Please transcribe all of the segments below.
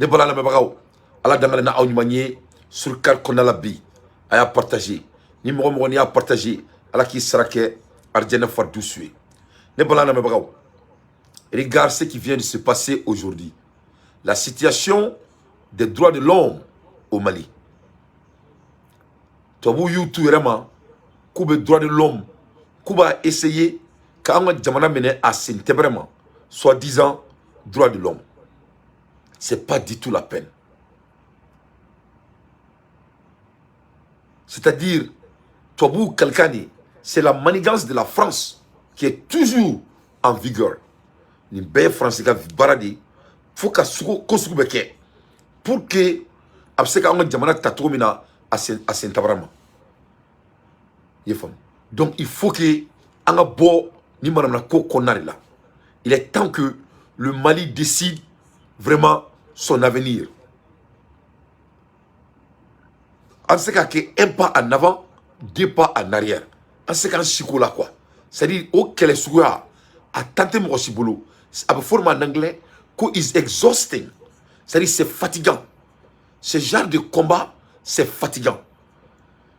Ne bala lamɛnbagaw, Ala dangalen na aw ɲuman ye sur carte kɔnɔna la bi. A y'a partager. Ni mɔgɔ mɔgɔ n'i y'a partager, Ala k'i sara kɛ arijɛnɛ faridusu ye. Ne bala lamɛnbagaw, regarde ce qui vient de se passer aujourd'hui. La situation des droits de l'homme au Mali. Tubabuw y'u t'u yɛrɛ ma k'u bɛ droit de l'homme, k'u b'a essayer k'an ka jamana minɛ a sen tɛbɛrɛ ma, soi-disant droit de l'homme. C'est pas du tout la peine. C'est-à-dire, tubabuw kalikan de, c'est la manigance de la France qui est toujours en vigueur. Nin bɛɛ ye Faransi ka baara de ye fo ka sugu ko sugu bɛ kɛ pour que a bɛ se k'an ka jamana ta cogo min na a sen tabara ma. I ye faamu? Donc il faut que an ka bɔ ni manamana ko kɔnɔna de la. Il est temps que le Mali décide vraiment son avenir. An tɛ se ka kɛ un pas en avant, deux pas en arrière. An tɛ se k'an siko la quoi. C'est-à-dire o kɛlɛ suguya a tan tɛ mɔgɔ si bolo. A bɛ fɔ o de ma en anglais ko is exhausting. C'est-à-dire c'est fatigant. Ce genre de combat, c'est fatigant.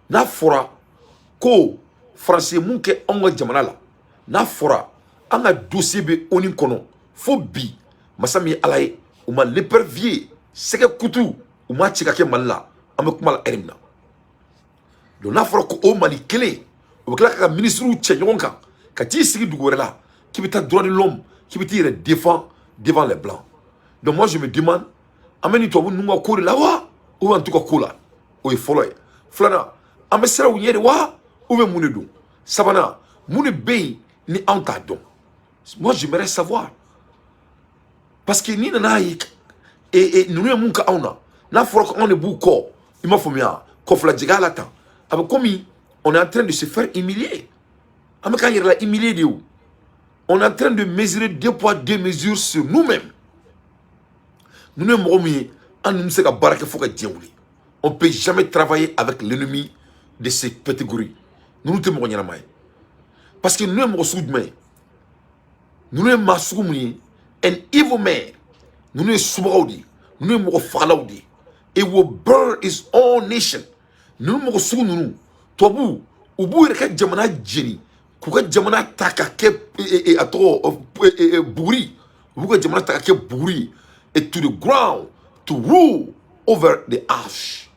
N'a fɔra ko Faransi ye mun kɛ anw ka jamana la, n'a fɔra an ka dossier bɛ ONU kɔnɔ fo bi, masa min ye Ala ye, u ma l'épervier sɛgɛ kutu u ma ci ka kɛ Mali la, an bɛ kuma la ɛri min na. Donc n'a fɔra ko o Mali kelen u bɛ tila ka minisiriw cɛ ɲɔgɔn kan ka t'i sigi dugu wɛrɛ la k'i bɛ taa droit de l'homme, k'i bɛ t'i yɛrɛ défend devant les blancs. Donc moi je me demande, an bɛ nin tubabu ninnu ka ko de la wa, ou bien an t'u ka ko la? O ye fɔlɔ ye. Filanan, an bɛ siran u ɲɛ de wa, ou bien mun de don? Sabanan, mun de bɛ yen ni anw t'a dɔn? Moi j'aimerais savoir, parce que n'i nana ye ninnu ye mun kɛ anw na, n'a fɔra ko anw de b'u kɔ, i m'a faamuya, kɔfilajigin la tan, a bɛ komi on est en train de se faire humilier. An bɛ k'an yɛrɛ la humilier de o. On est en train de mesurer deux poids deux mesures sur nous-mêmes. Ninnu ye mɔgɔ min ye, an ninnu bɛ se ka baara kɛ fo ka diɲɛ wuli. On peut jamais travailler avec l'ennemi de cette catégorie. Ninnu tɛ mɔgɔ ɲɛnama ye, parce que ninnu ye mɔgɔ sugu jumɛn ye? Ninnu ye maa sugu mun ye? An evil man. Ninnu ye subagaw de ye, ninnu ye mɔgɔ fagalaw de ye. It will burn his own nation. Ninnu mɔgɔ sugu ninnu, tubabuw u b'u yɛrɛ ka jamana jeni k'u ka jamana ta ka kɛ a tɔgɔ buguri, u b'u ka jamana ta ka kɛ buguri ye, et to the ground to rule over the ash.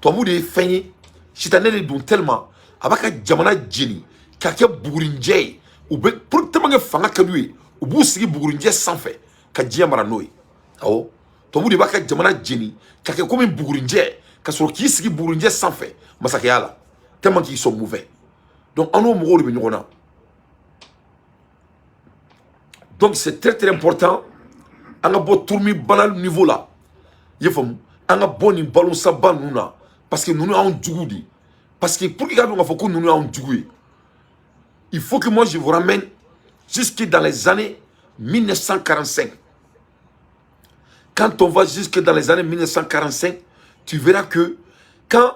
Tubabu de ye fɛn ye, sitanɛ de don tellement a b'a ka jamana jeni k'a kɛ bugurinjɛ ye. U bɛ pour tellement que fanga ka d'u ye, u b'u sigi bugurinjɛ sanfɛ ka diɲɛ mara n'o ye. Awɔ, tubabu de b'a ka jamana jeni k'a kɛ komi bugurinjɛ, ka sɔrɔ k'i sigi bugurinjɛ sanfɛ masakɛya la, tellement qu'ils sont mauvais. Donc an n'o mɔgɔw de bɛ ɲɔgɔn na. Donc c'est très très important an ka bɔ tourmi banal niveau la, i ye faamu, an ka bɔ nin balonsaba ninnu na, parce que ninnu y'anw jugu de ye. Parce que pour que i ka dɔn k'a fɔ ko ninnu y'anw jugu ye, il faut que moi je vous ramène jusque dans les années 1945. Quand on va jusque dans les années 1945, tu verras que quand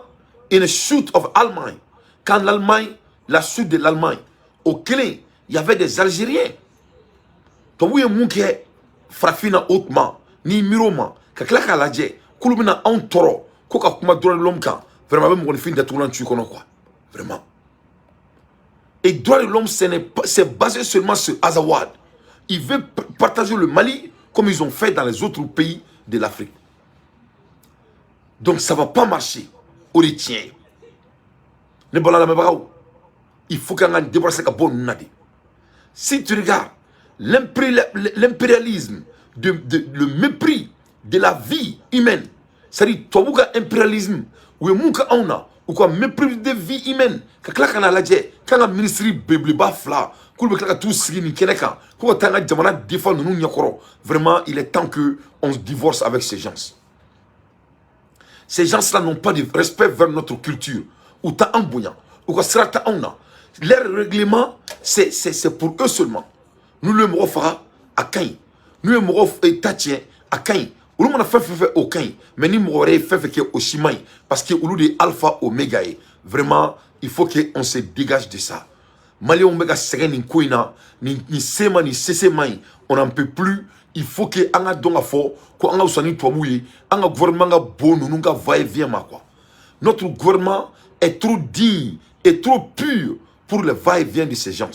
une chute of Allemagne, quand l'Allemagne, la chute de l'Allemagne, au kelen, il y avait des Algériens. Tubabu ye mun kɛ farafin na o tuma, n'i miiri o ma ka tila k'a lajɛ k'olu bɛna anw tɔɔrɔ ko ka kuma droit de l'homme kan, vraiment a bɛ mɔgɔninfin datugulan tu kɔnɔ quoi, vraiment. Et droit de l'homme, c'est basé seulement sur Azawad. Il veut partager le Mali comme ils ont fait dans les autres pays de l'Afrique. Donc ça va pas marcher. O de tiɲɛ ye. Ne bɔra lamɛnbagaw, il faut qu'an ka débarrasser ka bɔ ninnu na de. Si tu regardes l'impérialisme, le mépris de la vie humaine, c'est-à-dire tubabu ka impérialisme, u ye mun kɛ anw na, u ka mépris de vie humaine, ka tila ka n'a lajɛ k'an ka minisiri belebeleba fila k'olu bɛ tila ka t'u sigi nin kɛnɛ kan ko ka taa an ka jamana défend ninnu ɲɛkɔrɔ, vraiment il est temps que on se divorce avec ces gens. Ces gens-là n'ont pas de respect vers notre culture. U t'a an bonya, u ka sira tɛ anw na. Leur règlement, c'est pour eux seulement. N'olu ye mɔgɔ faga, a ka ɲi. N'u ye mɔgɔ ta tiɲɛ, a ka ɲi. Olu mana fɛn fɛn fɛ, o ka ɲi. Mais ni mɔgɔ wɛrɛ ye fɛn fɛn kɛ, o si man ɲi, parce que olu de ye alpha oméga ye. Vraiment, il faut que on se dégage de ça. Maliyɛnw bɛ ka sɛgɛn nin ko in na, nin se ma nin sese man ɲi. On n'en peut plus. Il faut que an ka dɔn ka fɔ ko an ka fisa ni tubabuw ye, an ka gouvernement ka bon ninnu ka va et vient ma quoi. Notre gouvernement est trop digne et trop pur pour le va et vient de ces gens.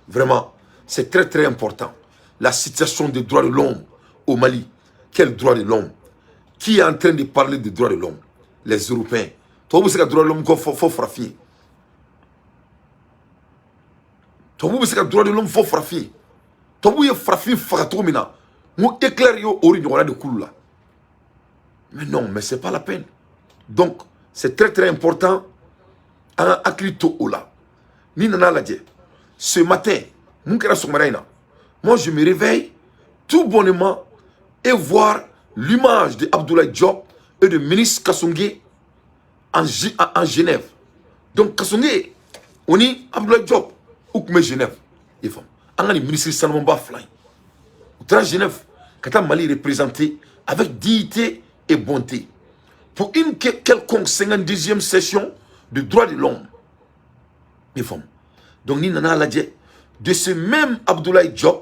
Vraiment, c'est très très important. La situation des droits de l'homme au Mali. Quel droit de l'homme? Qui est en train de parler des droits de l'homme? Les Européens. Tubabu bɛ se ka droit de l'homme ko fɔ farafin ye. Tubabu bɛ se ka droit de l'homme fɔ farafin ye. Tubabu ye farafin faga cogo min na, n ko Hitler y'o o de ɲɔgɔnna de k'olu la. Mais non, mais c'est pas la peine. Donc c'est très très important, an ka hakili to o la. N'i nana lajɛ ce matin, mun kɛra sɔgɔmada in na? Moi, je me réveille tout bonnement et voir l'image de Abdoulaye Diop et de ministre Kassogué en Genève. Donc Kassogué o ni Abdoulaye Diop, u tun bɛ Genève. I faamu, an ka nin ministre sanumanba fila in, u taara Genève ka taa Mali représenter avec dignité et bonté pour une quelconque 52e session de droits de l'homme. I faamu. Donc n'i nana lajɛ, de ce même Abdoulaye Diop,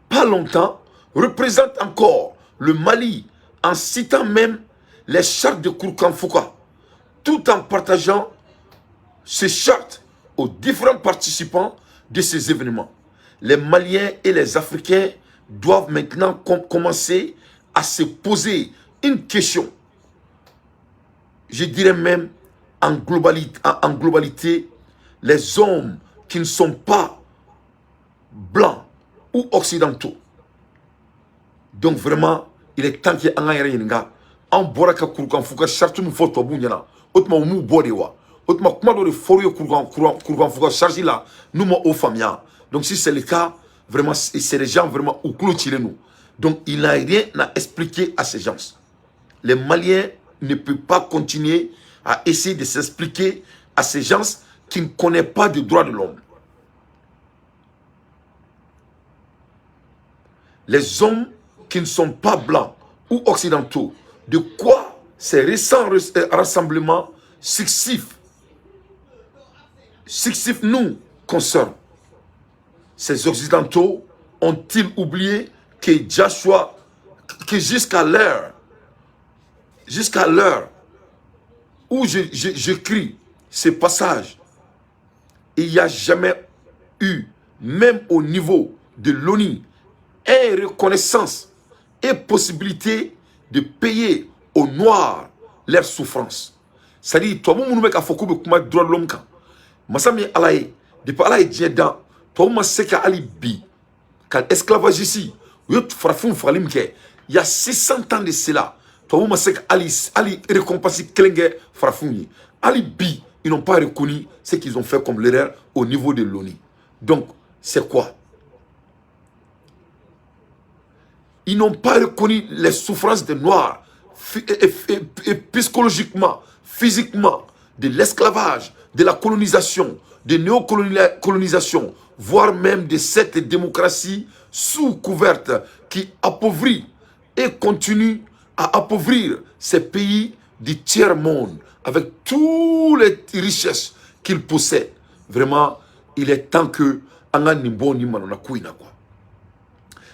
pas longtemps, représente encore le Mali en citant même les chartes de Kurukan-Fuga, tout en partageant ces chartes aux différents participants de ces événements. Les Maliens et les Africains doivent maintenant commencer à se poser une question. Je dirais même en globalité, les hommes qui ne sont pas blancs ou occidentaux. Donc vraiment, il est temps que an ka yɛrɛ ɲininka, an bɔra ka Kurukanfuga charte min fɔ tubabuw ɲɛna, o tuma u m'u bɔ de wa? O tuma kuma dɔ de fɔr'u ye Kurukanfuga charte la, n'u ma o faamuya. Donc si c'est le cas, vraiment, c'est des gens vraiment u tulo cilen don. Donc il n'a rien à expliquer à ces gens. Les Maliens ne peuvent pas continuer à essayer de s'expliquer à ces gens qui ne connaissent pas de droits de l'homme. Les hommes qui ne sont pas blancs ou occidentaux, de quoi ces récents rassemblements successifs nous concernent. Ces occidentaux ont-ils oublié que Joshua, que jusqu'à l'heure où j'écris ces passages, il n'y a jamais eu, même au niveau de l'ONU, une reconnaissance et possibilité de payer aux Noirs leur souffrance? C'est-à-dire, tubabu minnu bɛ k'a fɔ k'u bɛ kuma droit de l'homme kan, masa min ye Ala ye, depuis Ala ye diɲɛ dan, tubabu ma se ka hali bi ka esclavagiste, u ye farafinw fagali min kɛ il y a 600 ans de cela, tubabu ma se ka hali récompense kelen kɛ farafinw ye. Hali bi, ils n'ont pas reconnu ce qu'ils ont fait comme l'erreur au niveau de l'ONU. Donc c'est quoi? Ils n'ont pas reconnu les souffrances des Noirs et psychologiquement, physiquement, de l'esclavage, de la colonisation, de néocolonisation, voire même de cette démocratie sous couverte qui appauvrit et continue à appauvrir ces pays du tiers-monde avec toutes les richesses qu'ils possèdent. Vraiment, il est temps que an ka nin bɔ nin manana ko in na quoi.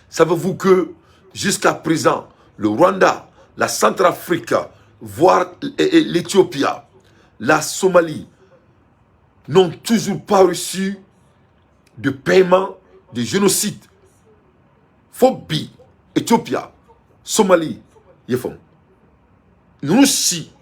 Savez-vous que jusqu'à présent, le Rwanda, la Centrafrique, voire l'Éthiopie, la Somalie, n'ont toujours pas reçu de paiement de génocide? Fo bi, Éthiopie, Somalie, i faamu, ninnu si,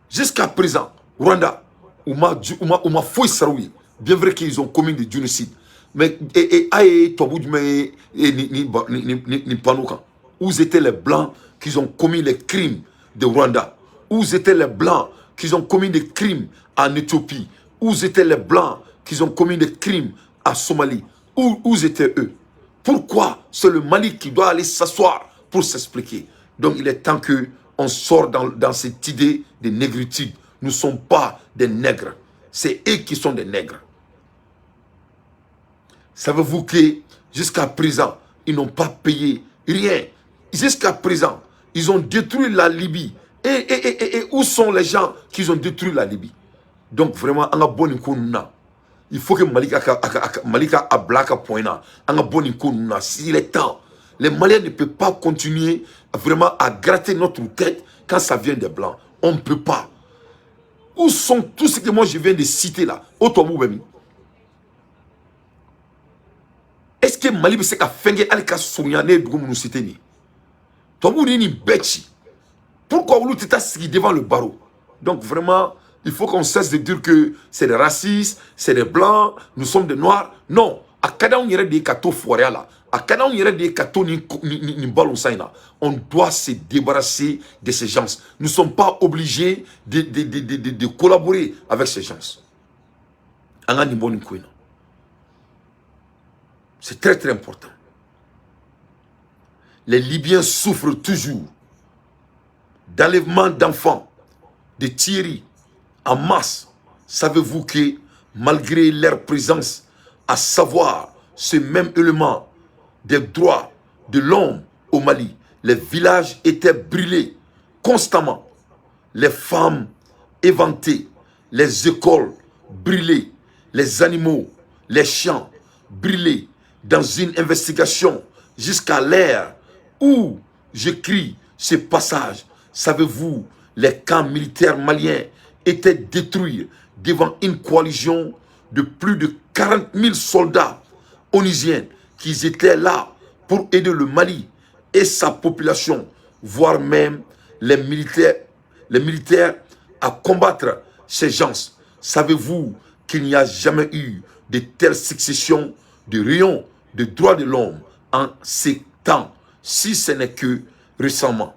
jusqu'à présent, Rwanda, u ma foyi sara u ye, bien vrai qu'ils ont commis des génocides. Mais et a ye tubabu jumɛn ye ni panneau kan? Où étaient les blancs qui ont commis les crimes de Rwanda? Où étaient les blancs qui ont commis des crimes en Éthiopie? Où étaient les blancs qui ont commis des crimes à Somalie? Où étaient eux? Pourquoi c'est le Mali qui doit aller s'asseoir pour s'expliquer? Donc il est temps que on sort dans cette idée de négritude. Nous ne sommes pas des nègres. C'est eux qui sont des nègres. Savez-vous que jusqu'à présent, ils n'ont pas payé rien? Jusqu'à présent, ils ont détruit la Libye. Et où sont les gens qui ont détruit la Libye? Donc vraiment, an ka bɔ nin ko ninnu na. Il faut que Mali ka a bila a ka point na. An ka bɔ nin ko ninnu na. Il est temps. Les Maliens ne peuvent pas continuer vraiment à gratter notre tête quand ça vient des Blancs. On ne peut pas. Où sont tous ceux que moi je viens de citer là? O tubabu bɛ min? Est-ce que Mali bɛ se ka fɛn kɛ hali ka surunya ne ye dugu minnu cité nin ye? Tubabuw ni nin bɛɛ ci. Pourquoi olu tɛ taa sigi devant le barreau? Donc vraiment, il faut qu'on cesse de dire que c'est des racistes, c'est des Blancs, nous sommes des Noirs. Non, a ka d'anw yɛrɛ de ye ka to fɔrɛya la. A ka d'anw yɛrɛ de ye ka to nin nin balon san in na. On doit se débarrasser de ces gens. Nous ne sommes pas obligés de collaborer avec ces gens. An ka nin bɔ nin ko in na. C'est très très important. Les Libyens souffrent toujours d'enlèvement d'enfants, de tueries en masse. Savez-vous que malgré leur présence, à savoir ce même élément des droits de l'homme au Mali, les villages étaient brûlés constamment, les femmes éventées, les écoles brûlées, les animaux, les champs brûlés, dans une investigation jusqu'à l'ère où j'écris ce passage? Savez-vous, les camps militaires maliens étaient détruits devant une coalition de plus de 40 000 soldats onusiens qui étaient là pour aider le Mali et sa population, voire même les militaires à combattre ces gens. Savez-vous qu'il n'y a jamais eu de telle succession de rayons de droits de l'homme en ces temps, si ce n'est que récemment,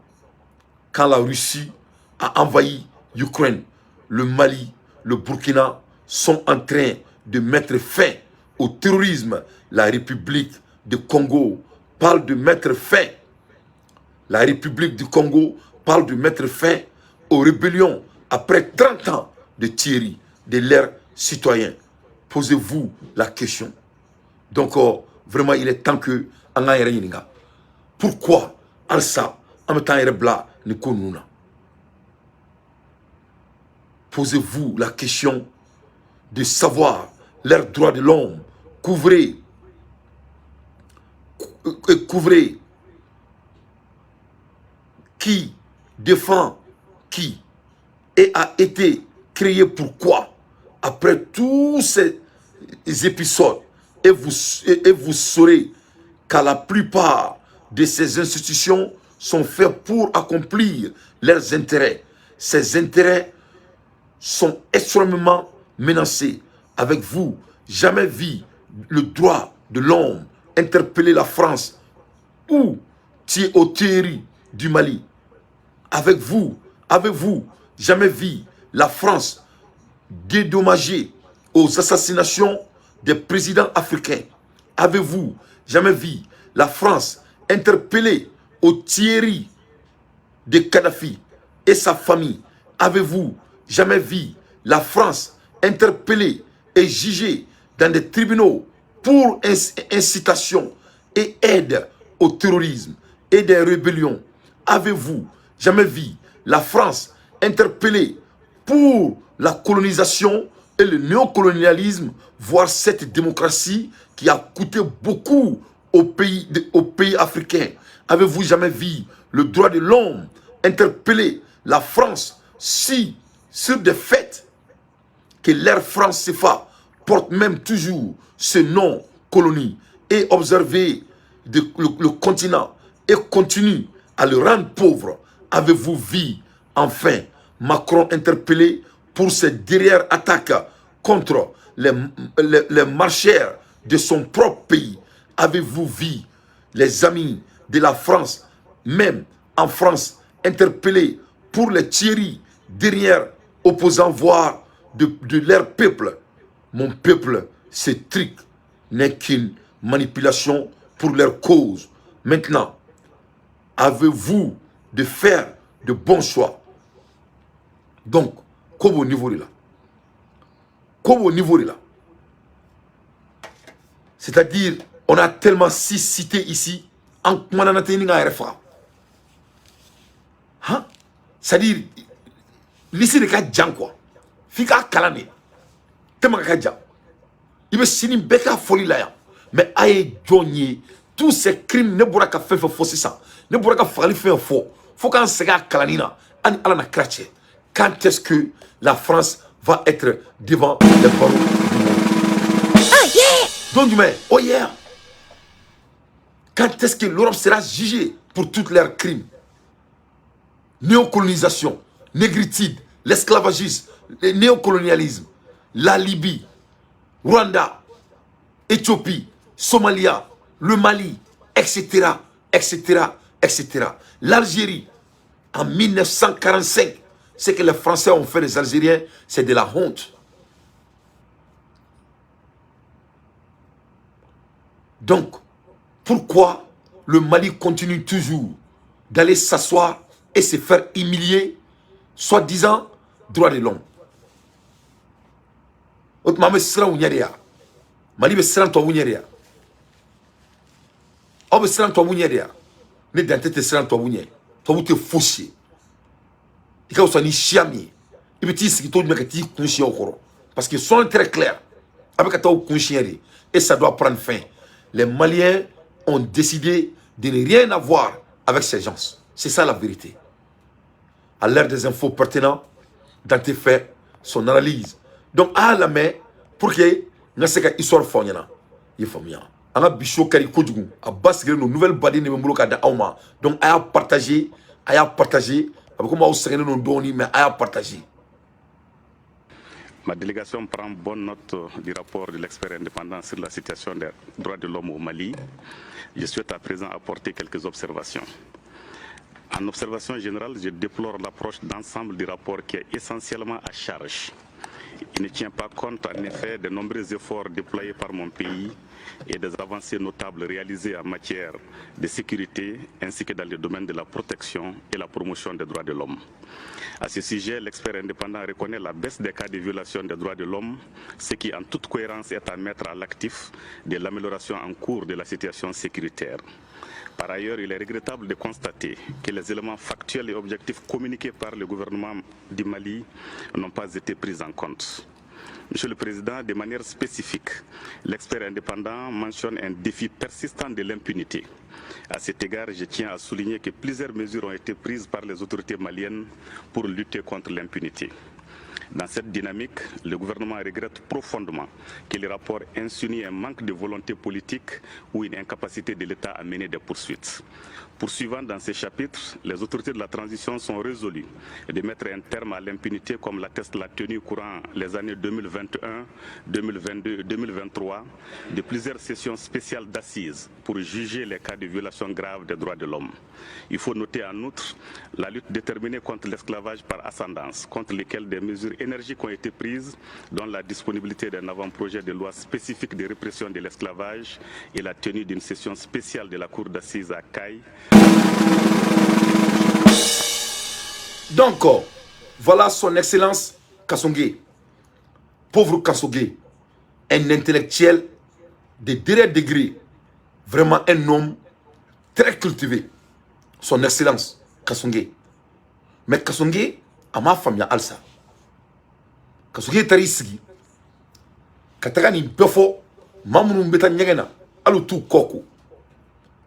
quand la Russie a envahi l'Ukraine, le Mali, le Burkina sont en train de mettre fin au terrorisme. La République du Congo parle de mettre fin. La République du Congo parle de mettre fin aux rébellions après 30 ans de tuerie de leurs citoyens. Posez-vous la question. Donc, oh, vraiment, il est temps que an k'an yɛrɛ ɲininka. Pourquoi halisa an bɛ taa an yɛrɛ bila nin ko ninnu na? Posez-vous la question de savoir leurs droits de l'homme. Couvrez, couvrez qui défend qui et a été créé pourquoi? Après tous ces épisodes, et vous saurez qu'à la plupart de ces institutions sont faites pour accomplir leurs intérêts. Ces intérêts sont extrêmement menacés. Avec vous, jamais vu le droit de l'homme interpeller la France ou au Thierry du Mali. Avec vous, avez-vous jamais vu la France dédommager aux assassinations des présidents africains? Avez-vous jamais vu la France interpeller au Thierry de Kadhafi et sa famille? Avez-vous jamais vu la France interpeller et juger dans des tribunaux pour incitation et aide au terrorisme et des rébellions? Avez-vous jamais vu la France interpeller pour la colonisation et le néocolonialisme, voire cette démocratie qui a coûté beaucoup aux pays africains? Avez-vous jamais vu le droit de l'homme interpeller la France si, sur des faits que l'ère franc CFA porte même toujours ce nom colonie et observer le continent et continue à le rendre pauvre? Avez-vous vu enfin Macron interpellé pour ses dernières attaques contre les marcheurs de son propre pays? Avez-vous vu les amis de la France, même en France, interpellés pour les tueries dernières opposants, voire de leur peuple? Mon peuple, ce truc n'est qu'une manipulation pour leur cause. Maintenant, avez-vous de faire de bons choix? Donc, comme au niveau de là. Comme au niveau de là. C'est-à-dire, on a tellement six cités ici, en. Hein? C'est-à-dire, liste de ka jan quoi. F'i k'a kalan de. Tellement ka jan. I bɛ sini bɛɛ ka fɔli la yan. Mais a ye jɔn ye Tous ces crimes, ne bɔra ka fɛn fɛn fɔ sisan, ne bɔra ka fagali fɛn fɔ, fo k'an segin a kalanni na, an ni Ala na kira cɛ. Quand est-ce que la France va être devant les barreaux du monde? Oh yeah! Don jumɛn? Oh yeah! Quand est-ce que l'Europe sera jugée pour tous leurs crimes? Néocolonisation, négritude, l'esclavagisme, le néocolonialisme, la Libye, Rwanda, Éthiopie, Somalia, le Mali, etc., etc., etc. L'Algérie, en 1945, ce que les Français ont fait des Algériens, c'est de la honte. Donc, pourquoi le Mali continue toujours d'aller s'asseoir et se faire humilier, soi-disant droit de l'homme? O tuma an bɛ siran u ɲɛ de ya? Mali bɛ siran tubabu ɲɛ de ya? Aw bɛ siran tubabu ɲɛ de ya? Ne Dante tɛ siran tubabu ɲɛ. Tubabu tɛ fosi ye. I ka fisa ni siya min ye, i bɛ t'i sigi cogo jumɛn ka t'i kun siɲɛ o kɔrɔ? Parce que soyons très clair, a bɛ ka taa o kun siɲɛ de, et ça doit prendre fin. Les Maliens ont décidé de ne rien avoir avec ces gens. C'est ça la vérité. À l'ère des infos pertinentes, Dante fait son analyse. Donc a y'a lamɛn pour que n ka se ka histoire fɔ aw ɲɛna. I ye faamuya? An ka bi show ka di kojugu, a basigilen don. Nouvelle baden de bɛ n bolo k'a di aw ma. Donc a y'a partager, a y'a partager. A bɛ komi aw sɛgɛnnen don dɔɔni, mais a y'a partager. Ma délégation prend bonne note du rapport de l'expert indépendant sur la situation des droits de l'homme au Mali. Je souhaite à présent apporter quelques observations. En observation générale, je déplore l'approche d'ensemble du rapport qui est essentiellement à charge. Il ne tient pas compte en effet des nombreux efforts déployés par mon pays et des avancées notables réalisées en matière de sécurité ainsi que dans le domaine de la protection et la promotion des droits de l'homme. À ce sujet, l'expert indépendant reconnaît la baisse des cas de violation des droits de l'homme, ce qui en toute cohérence est à mettre à l'actif de l'amélioration en cours de la situation sécuritaire. Par ailleurs, il est regrettable de constater que les éléments factuels et objectifs communiqués par le gouvernement du Mali n'ont pas été pris en compte. Monsieur le Président, de manière spécifique, l'expert indépendant mentionne un défi persistant de l'impunité. À cet égard, je tiens à souligner que plusieurs mesures ont été prises par les autorités maliennes pour lutter contre l'impunité. Dans cette dynamique, le gouvernement regrette profondément que le rapport insinue un manque de volonté politique ou une incapacité de l'État à mener des poursuites. Poursuivant dans ces chapitres, les autorités de la transition sont résolues de mettre un terme à l'impunité comme l'atteste la tenue courant les années 2021, 2022 et 2023 de plusieurs sessions spéciales d'assises pour juger les cas de violation grave des droits de l'homme. Il faut noter en outre la lutte déterminée contre l'esclavage par ascendance, contre lesquelles des mesures énergiques ont été prises, dont la disponibilité d'un avant-projet de loi spécifique de répression de l'esclavage et la tenue d'une session spéciale de la cour d'assises à Kayes. Donc, voilà son excellence Kassogué. Pauvre Kassogué, un intellectuel de dernier degré, vraiment un homme très cultivé. Son excellence Kassogué. Mais Kassogué, a ma faamuya halisa. Kassogué taara i sigi ka taga nin bɛɛ fɔ maa minnu bɛ taa ɲɛgɛn na, hali u t'u kɔ ko.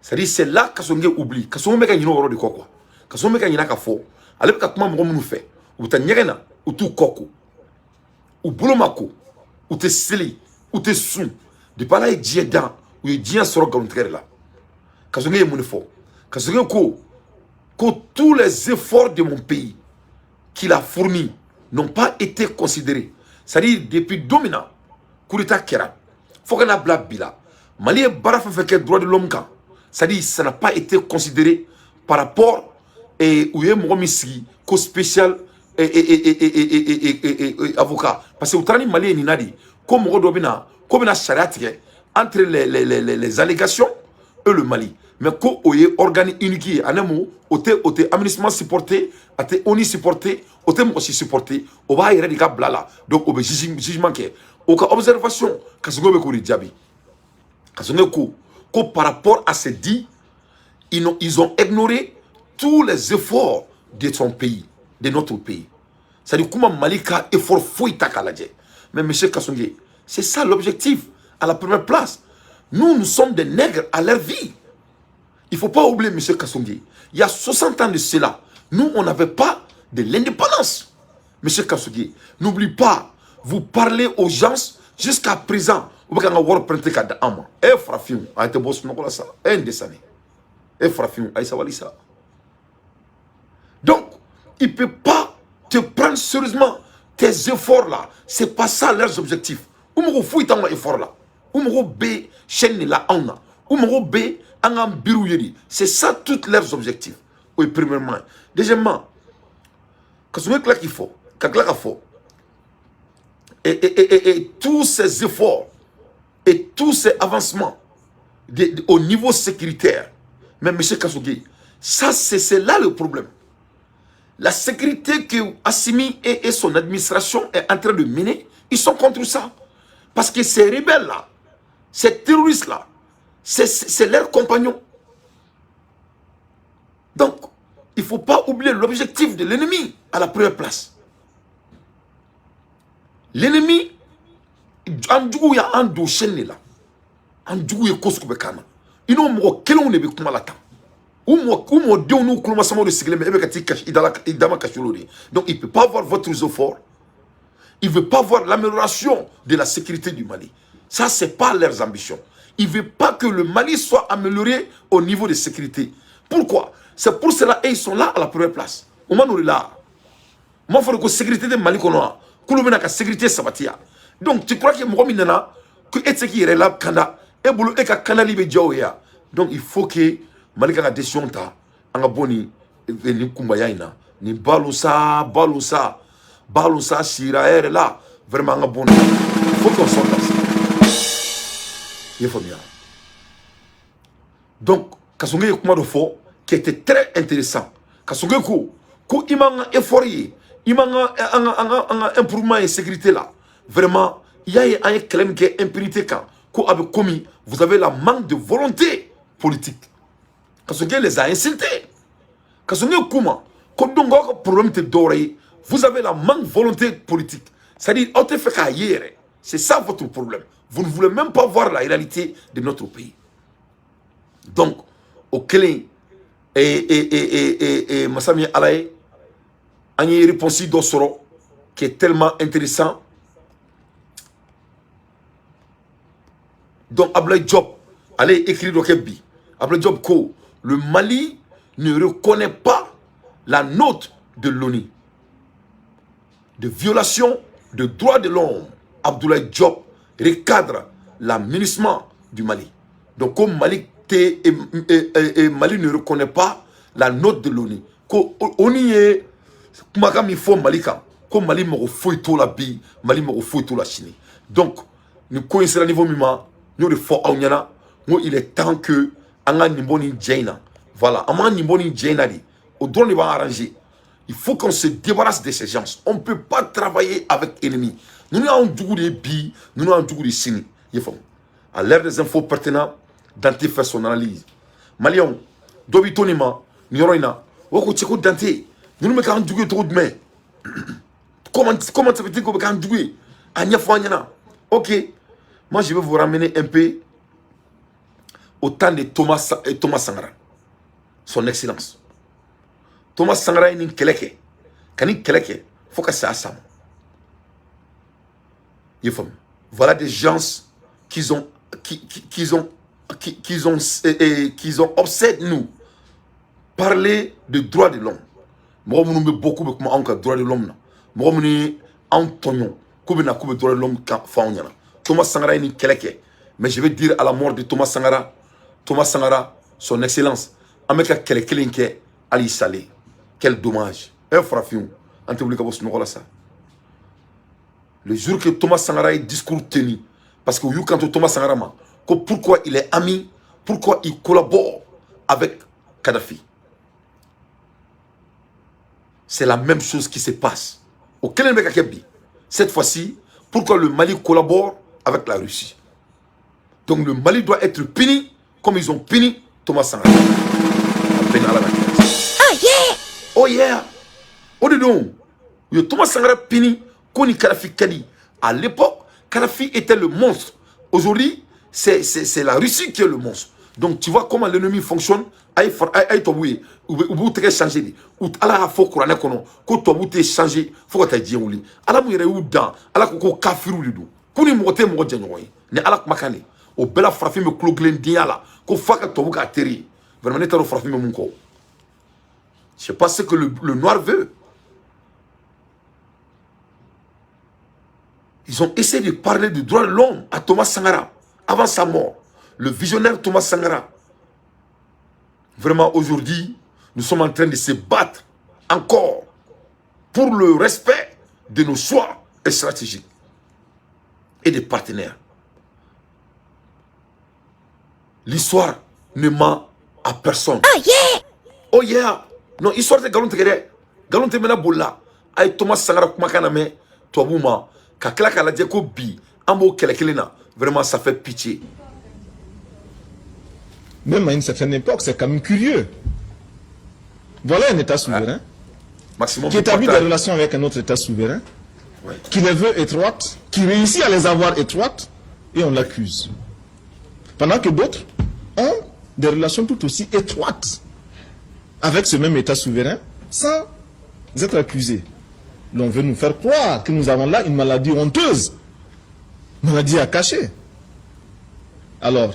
C'est-à-dire, c'est là Kassogué oublie. Kassogué bɛ ka ɲinɛ o yɔrɔ de kɔ quoi. Kassogué bɛ ka ɲinɛ k'a fɔ ale bɛ ka kuma mɔgɔ minnu fɛ, u bɛ taa ɲɛgɛn na, u t'u kɔ ko, u bolo ma ko, u tɛ seli, u tɛ sun. Depuis Ala ye diɲɛ dan, u ye diɲɛ sɔrɔ nkalontigɛ de la. Kassogué ye mun de fɔ? Kassogué ko tous les efforts de mon pays qu'il a fournis n'ont pas été considérés. C'est-à-dire, depuis don min na coup d'état kɛra fo ka n'a bila bi la, Mali ye baara fɛn fɛn kɛ droit de l'homme kan, c'est-à-dire ça n'a pas été considéré par rapport et u ye mɔgɔ min sigi ko spécial et avocat, parce que u taara ni Mali ye nin na de ko mɔgɔ dɔ bɛ na ko bɛna sariya tigɛ entre les allégations et le Mali, mais ko o ye organe unique ye. En un mot, o tɛ aménagement supporté, a tɛ ONU supporté, o tɛ mɔgɔ si supporté, o b'a yɛrɛ de ka bila la. Donc o bɛ jugement kɛ, o ka observation, Kassogué bɛ k'o de jaabi. Kassogué ko par rapport à ces dits, ils ont ignoré tous les efforts de son pays, de notre pays. C'est-à-dire comment Mali ka effort foyi ta k'a lajɛ. Mais monsieur Kassogué, c'est ça l'objectif à la première place. Nous, nous sommes des nègres à leur vie. Il ne faut pas oublier, M. Kassogué, il y a 60 ans de cela, nous, on n'avait pas de l'indépendance. M. Kassogué, n'oublie pas, vous parlez aux gens jusqu'à présent. Vous pouvez avoir prêté ka da an ma. E farafinw, a tɛ bɔ sunɔgɔ la sa. E n dɛsɛ. E farafinw, a ye sabali sa. Donc, il ne peut pas te prendre sérieusement tes efforts là. C'est pas ça leurs objectifs. U mago foyi t'anw ka effort la. U mago bɛ chaîne de la anw na. U mago bɛ an k'an biriw ye de. C'est ça tous leurs objectifs. Oui, premièrement. Deuxièmement, ka sɔrɔ tila k'i fɔ, ka tila ka fɔ. Et tous ces efforts et tous ces avancements au niveau sécuritaire, mais M. Kassogué, ça c'est là le problème. La sécurité que Assimi et son administration est en train de mener, ils sont contre ça. Parce que ces rebelles-là, ces terroristes-là, c'est leurs compagnons. Donc, il ne faut pas oublier l'objectif de l'ennemi à la première place. L'ennemi, an jugu y'an don chaîne de la. An jugu ye ko sugu bɛɛ k'an na. I n'o mɔgɔ kelenw de bɛ kuma la tan. U mɔdenw n'u kulomasamaw de sigilen bɛ, e bɛ ka t'i kasi i dala i dama kasi olu de ye. Donc il peut pas voir votre effort. Il veut pas voir l'amélioration de la sécurité du Mali. Ça, c'est pas leurs ambitions. Il veut pas que le Mali soit amélioré au niveau de sécurité. Pourquoi? C'est pour cela qu'ils sont là à la première place. O ma n'o de la. M'a fɔ ko sécurité de Mali kɔnɔ wa? K'olu bɛna ka sécurité sabati ya. Donc tu crois que mɔgɔ min nana ko e tɛ se k'i yɛrɛ lakanda, e bolo e ka kandali bɛ diya o ye wa? Donc il faut que Mali ka décision ta, an ka bɔ nin kunbaya in na. Nin balo sa, balo sa, balo sa sira yɛrɛ la, vraiment an ka bɔ nin. Il faut qu'on sorte dans ça. I ye faamuya? Donc Kassogué ye kuma dɔ fɔ qui était très intéressant. Kassogué ko i m'an ka effort ye, i m'an ka an ka improvement ye sécurité la. Vraiment, i y'a ye an ye kɛlɛ min kɛ impunité kan, ko a bɛ komi vous avez la manque de volonté politique. Kassogué les a insultés. Kassogué k'u ma ko donc aw ka problème tɛ dɔwɛrɛ ye, vous avez la manque de volonté politique. C'est-à-dire aw tɛ fɛ k'a ye yɛrɛ. C'est ça votre problème. Vous ne voulez même pas voir la réalité de notre pays. Donc, o kelen et masa min ye Ala ye, an ye réponse dɔ sɔrɔ qui est tellement intéressant. Donc Ablaye Diop, ale ye écrit dɔ kɛ bi. Ablaye Diop ko le Mali ne reconnaît pas la note de l'ONU de violation de droits de l'homme. Abdoulaye Diop recadre la MINUSMA du Mali. Donc comme Mali, et Mali ne reconnaît pas la note de l'ONU. Ko ONU ye kumakan min fɔ Mali kan, ko Mali mago foyi t'o la bi, Mali mago foyi t'o la sini. Donc nin ko in sera niveau min ma, n y'o de fɔ aw ɲɛna, n ko il est temps que an ka nin bɔ nin jɛ in na. Voilà, an b'an nin bɔ nin jɛ in na de. O dɔrɔn de b'an arranger. Il faut qu'on se débarrasse de ces gens. On ne peut pas travailler avec ennemis. Ninnu y'anw jugu de ye bi, ninnu y'anw jugu de sini. I ye faamu? À l'ère des infos pertinentes, Dante fait son analyse. Maliyɛnw, dɔ b'i to nin ma nin yɔrɔ in na. O ko cɛ ko Dante, ninnu bɛ k'an jugu ye cogo jumɛn? Comment ça fait-il k'o bɛ k'an jugu ye? A ɲɛfɔ an ɲɛna. Ok, moi je vais vous ramener un peu au temps de Thomas Sankara, son excellence. Thomas Sankara ye nin kɛlɛ kɛ, ka nin kɛlɛ kɛ fo ka se a sa ma. I ye faamu? Voilà des gens qui ont, qui, qui, qui ont, qui, qui ont, et, qui ont obsédé nous. Parler de droits de l'homme. Mɔgɔ minnu bɛ bɔ k'u bɛ kuma anw ka droit de l'homme na. Mɔgɔ minnu ye anw tɔɲɔ k'u bɛ na k'u bɛ droit de l'homme kan fɔ anw ɲɛna. Thomas Sankara ye nin kɛlɛ kɛ. Mais je vais dire à la mort de Thomas Sankara, Thomas Sankara, son excellence, an bɛ ka kɛlɛ kelen kɛ hali salen. Quel dommage. E farafinw, an tɛ wuli ka bɔ sunɔgɔ la sa. Le jour que Thomas Sankara ye discours tenu, parce que u y'u kanto Thomas Sankara ma, ko pourquoi il est ami, pourquoi il collabore avec Kadhafi. C'est la même chose qui se passe. O kelen bɛ ka kɛ bi. Cette fois-ci, pourquoi le Mali collabore avec la Russie? Donc le Mali doit être puni comme ils ont puni Thomas Sankara. Oh yeah! Oh yeah! O de don. U ye Thomas Sankara puni ko ni Kadhafi ka di. À l'époque, Kadhafi était le monstre. Aujourd'hui, C'est la Russie qui est le monstre. Donc tu vois comment l'ennemi fonctionne. Ayi, ayi, tubabu ye, u b'u tɛgɛ changer de. U Ala y'a fɔ kuranɛ kɔnɔ ko tubabu tɛ changer fo ka taa diɲɛ wuli. Ala mun yɛrɛ y'u dan, Ala ko ko kafiriw de don, ko ni mɔgɔ tɛ mɔgɔ jɛɲɔgɔn ye. Ni Ala kumakan de o bɛɛ la, farafin bɛ kulo kelen denya la ko f'a ka tubabu k'a teri ye. Vraiment, ne t'a dɔn farafin bɛ mun kɔ. Je sais pas ce que le noir veut. Ils ont essayé de parler du droit de l'homme à Thomas Sankara avant sa mort. Le visionnaire Thomas Sankara. Vraiment, aujourd'hui, nous sommes en train de se battre encore pour le respect de nos choix stratégiques et des partenaires. L'histoire ne ment à personne. Oh yeah! Oh yeah! Non, histoire tɛ nkalon tigɛ dɛ. Nkalon tɛ mɛnna boli la. A ye Thomas Sankara kumakan lamɛn tubabuw ma ka tila k'a lajɛ ko bi an b'o kɛlɛ kelen na. Vraiment, ça fait pitié. Même à une certaine époque, c'est quand même curieux. Voilà un État souverain Maximum qui de établit des partage. Relations avec un autre État souverain, qui les veut étroites, qui réussit à les avoir étroites, et on l'accuse. Pendant que d'autres ont des relations tout aussi étroites avec ce même État souverain, sans être accusés. L'on veut nous faire croire que nous avons là une maladie honteuse, maladie à cacher. Alors,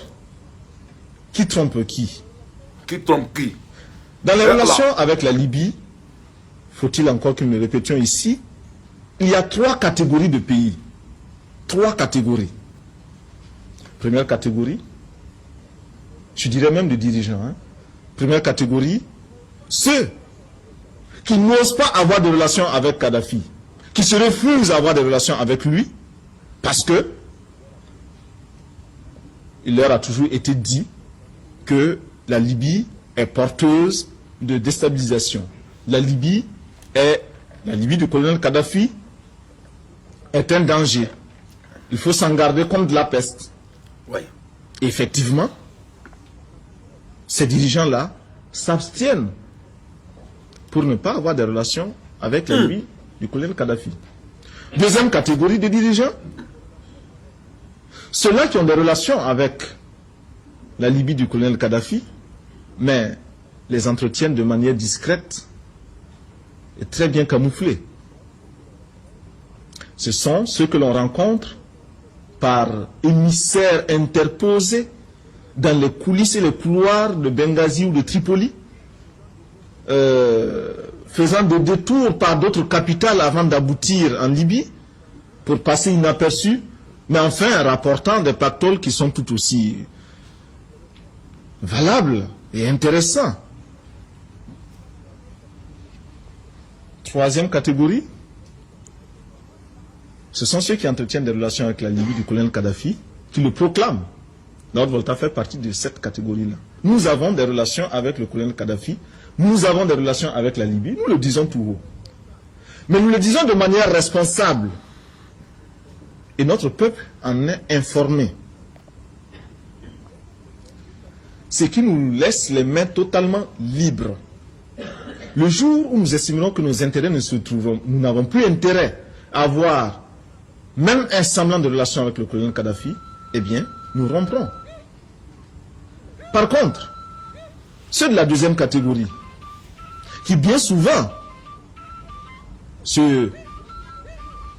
qui trompe qui? Qui trompe qui? Dans les Là. Relations avec la Libye, faut-il encore que nous le répétions ici, il y a trois catégories de pays. Trois catégories. Première catégorie, je dirais même de dirigeants. Hein. Première catégorie, ceux qui n'osent pas avoir de relations avec Kadhafi, qui se refusent à avoir des relations avec lui, parce que il leur a toujours été dit que la Libye est porteuse de déstabilisation. La Libye du colonel Kadhafi est un danger. Il faut s'en garder comme de la peste. Effectivement, ces dirigeants-là s'abstiennent pour ne pas avoir des relations avec la Libye du colonel Kadhafi. Deuxième catégorie de dirigeants, ceux-là qui ont des relations avec la Libye du colonel Kadhafi, mais les entretiennent de manière discrète et très bien camouflée. Ce sont ceux que l'on rencontre par émissaires interposés dans les coulisses et les couloirs de Benghazi ou de Tripoli, faisant des détours par d'autres capitales avant d'aboutir en Libye, pour passer inaperçu, mais enfin rapportant des pactoles qui sont tout aussi valables et intéressants. Troisième catégorie, ce sont ceux qui entretiennent des relations avec la Libye du colonel Kadhafi, qui le proclament. La Haute-Volta fait partie de cette catégorie-là. Nous avons des relations avec le colonel Kadhafi, nous avons des relations avec la Libye, nous le disons tout haut. Mais nous le disons de manière responsable. Et notre peuple en est informé. Ce qui nous laisse les mains totalement libres. Le jour où nous estimerons que nos intérêts ne se trouvent, nous n'avons plus intérêt à avoir même un semblant de relation avec le colonel Kadhafi, eh bien, nous romprons. Par contre, ceux de la deuxième catégorie, qui bien souvent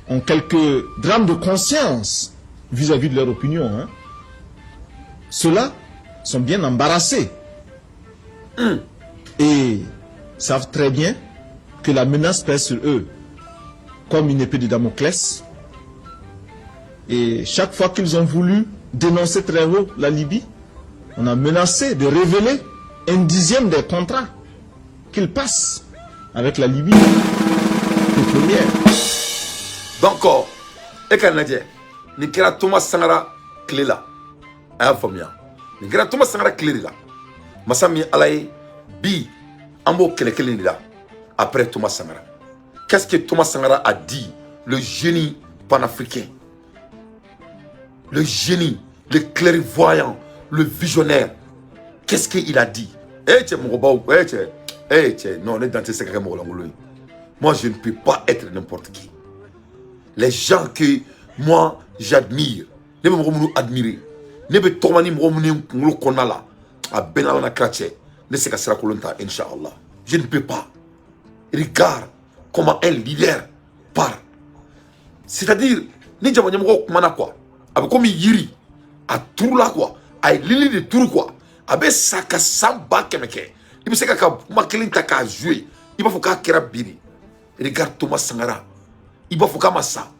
ont quelques drames de conscience vis-à-vis de leur opinion, hein, ceux-là sont bien embarrassés et savent très bien que la menace pèse sur eux comme une épée de Damoclès. Et chaque fois qu'ils ont voulu dénoncer très haut la Libye, on a menacé de révéler un dixième des contrats qu'ils passent avec la Libye pétrolière. Donc, e ka lajɛ, nin kɛra Thomas Sankara tile la. A y'a faamuya, nin kɛra Thomas Sankara tile de la. Masa min ye Ala ye, bi an b'o kɛlɛ kelen de la après Thomas Sankara. Qu'est-ce que Thomas Sankara a dit? Le génie panafricain, le génie, le clairvoyant, le visionnaire, qu'est-ce qu'il a dit? Eh cɛ, mɔgɔbaw, eh cɛ, eh cɛ, non, ne dan tɛ se ka kɛ mɔgɔ lankolon ye. Moi, je ne peux pas être n'importe qui. Les gens que moi j'admire, ne bɛ mɔgɔ minnu admirer, Ne bɛ tɔgɔma ni mɔgɔ minnu ye n kunkolo kɔnɔna la, a bɛɛ n'Ala n'a kira cɛ, ne tɛ se ka sira kolon ta, inchallah. Je ne peux pas. Regarde comment un leader parle. C'est-à-dire, ni jama ɲɛmɔgɔ kumana quoi, a bɛ komi yiri a turula quoi, a ye lili de turu quoi, a bɛ sa ka san 100 000 kɛ. I bɛ se ka kuma kelen ta k'a jouer, i b'a fɔ k'a kɛra bi de. Regarde Thomas Sankara, i b'a fɔ k'a ma sa,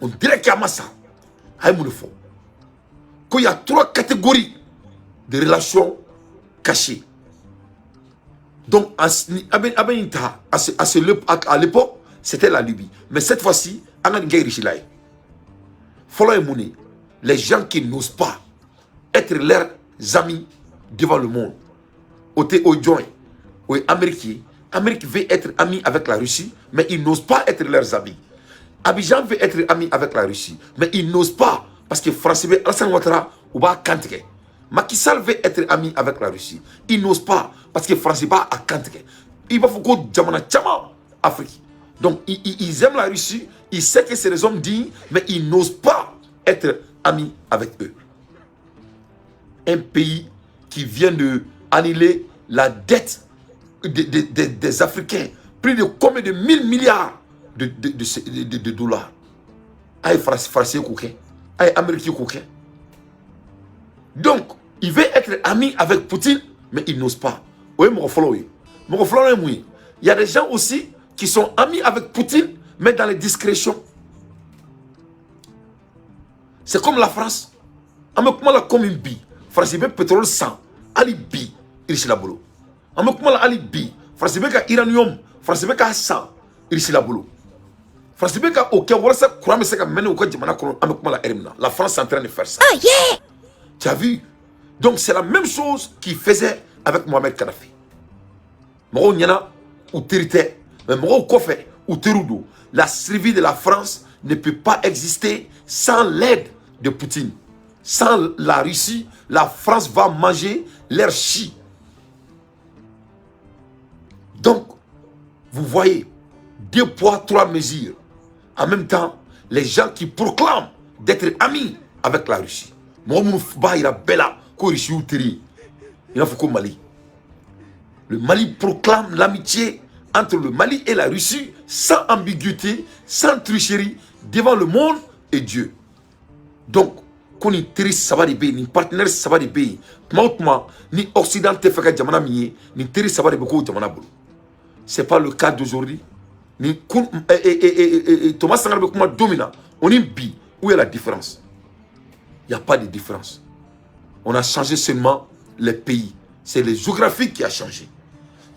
on dirait k'a ma sa. A ye mun de fɔ? Ko y a trois catégories de relations cachées. Donc a bɛ nin ta à l'époque, c'était la Libye, mais cette fois-ci an ka nin kɛ Russie la ye. Fɔlɔ ye mun ye? Les gens qui n'osent pas être leurs amis devant le monde, o tɛ o jɔn ye? O ye Amérique ye. Amérique veut être ami avec la Russie, mais ils n'osent pas être leurs amis. Abidjan veut être ami avec la Russie, mais ils n'osent pas parce que France bɛ Alassane Ouattara, u b'a kan tigɛ. Macky Sall veut être ami avec la Russie, il n'ose pas parce que France b'a a kan tigɛ. I b'a fɔ ko jamana caman Afrique. Donc ils aiment la Russie, ils savent que c'est des hommes dignes, mais ils n'osent pas être amis avec eux. Un pays qui vient de annuler la dette des Africains, plus de combien de 1000 milliards de dollars. Ayi, Français k'o kɛ, ayi, Amérique k'o kɛ. Donc il veut être ami avec Poutine, mais il n'ose pas. O ye mɔgɔ fɔlɔ ye. Mɔgɔ filanan ye mun ye? Il y a des gens aussi qui sont amis avec Poutine, mais dans les discrétions. C'est comme la France. An bɛ kuma la comme bi, France bɛ pétrole san hali bi Russie la bolo. An bɛ kuma la hali bi, France bɛ ka uranium, France bɛ k'a san Russie la bolo. France bɛ ka o kɛ walasa courant bɛ se ka mɛnɛ u ka jamana kɔnɔ. An bɛ kuma la heure min na, la France est en train de faire ça. Oh yeah! Tu as vu? Donc c'est la même chose qu'il faisait avec Mohamed Kadhafi. Mɔgɔw ɲɛna u teri tɛ, mais mɔgɔw kɔfɛ u teriw don. La survie de la France ne peut pas exister sans l'aide de Poutine. Sans la Russie, la France va manger leur chi. Donc, vous voyez, deux poids, trois mesures. En même temps, les gens qui proclament d'être amis avec la Russie. Mɔgɔ minnu b'a yira bɛɛ la ko Russie y'u teri ye, i n'a fɔ ko Mali. Le Mali proclame l'amitié entre le Mali et la Russie sans ambiguïté, sans tricherie, devant le monde et Dieu. Donc, ko nin teri saba de bɛ yen, nin partenaire saba de bɛ yen. Tuma o tuma ni Occident tɛ fɛ ka jamana min ye, nin teri saba de bɛ k'o jamana bolo. C'est pas le cas d'aujourd'hui. Ni kun Thomas Sankara bɛ kuma don min na, o ni bi, où est la différence? Il n'y a pas de différence. On a changé seulement les pays. C'est le géographique qui a changé.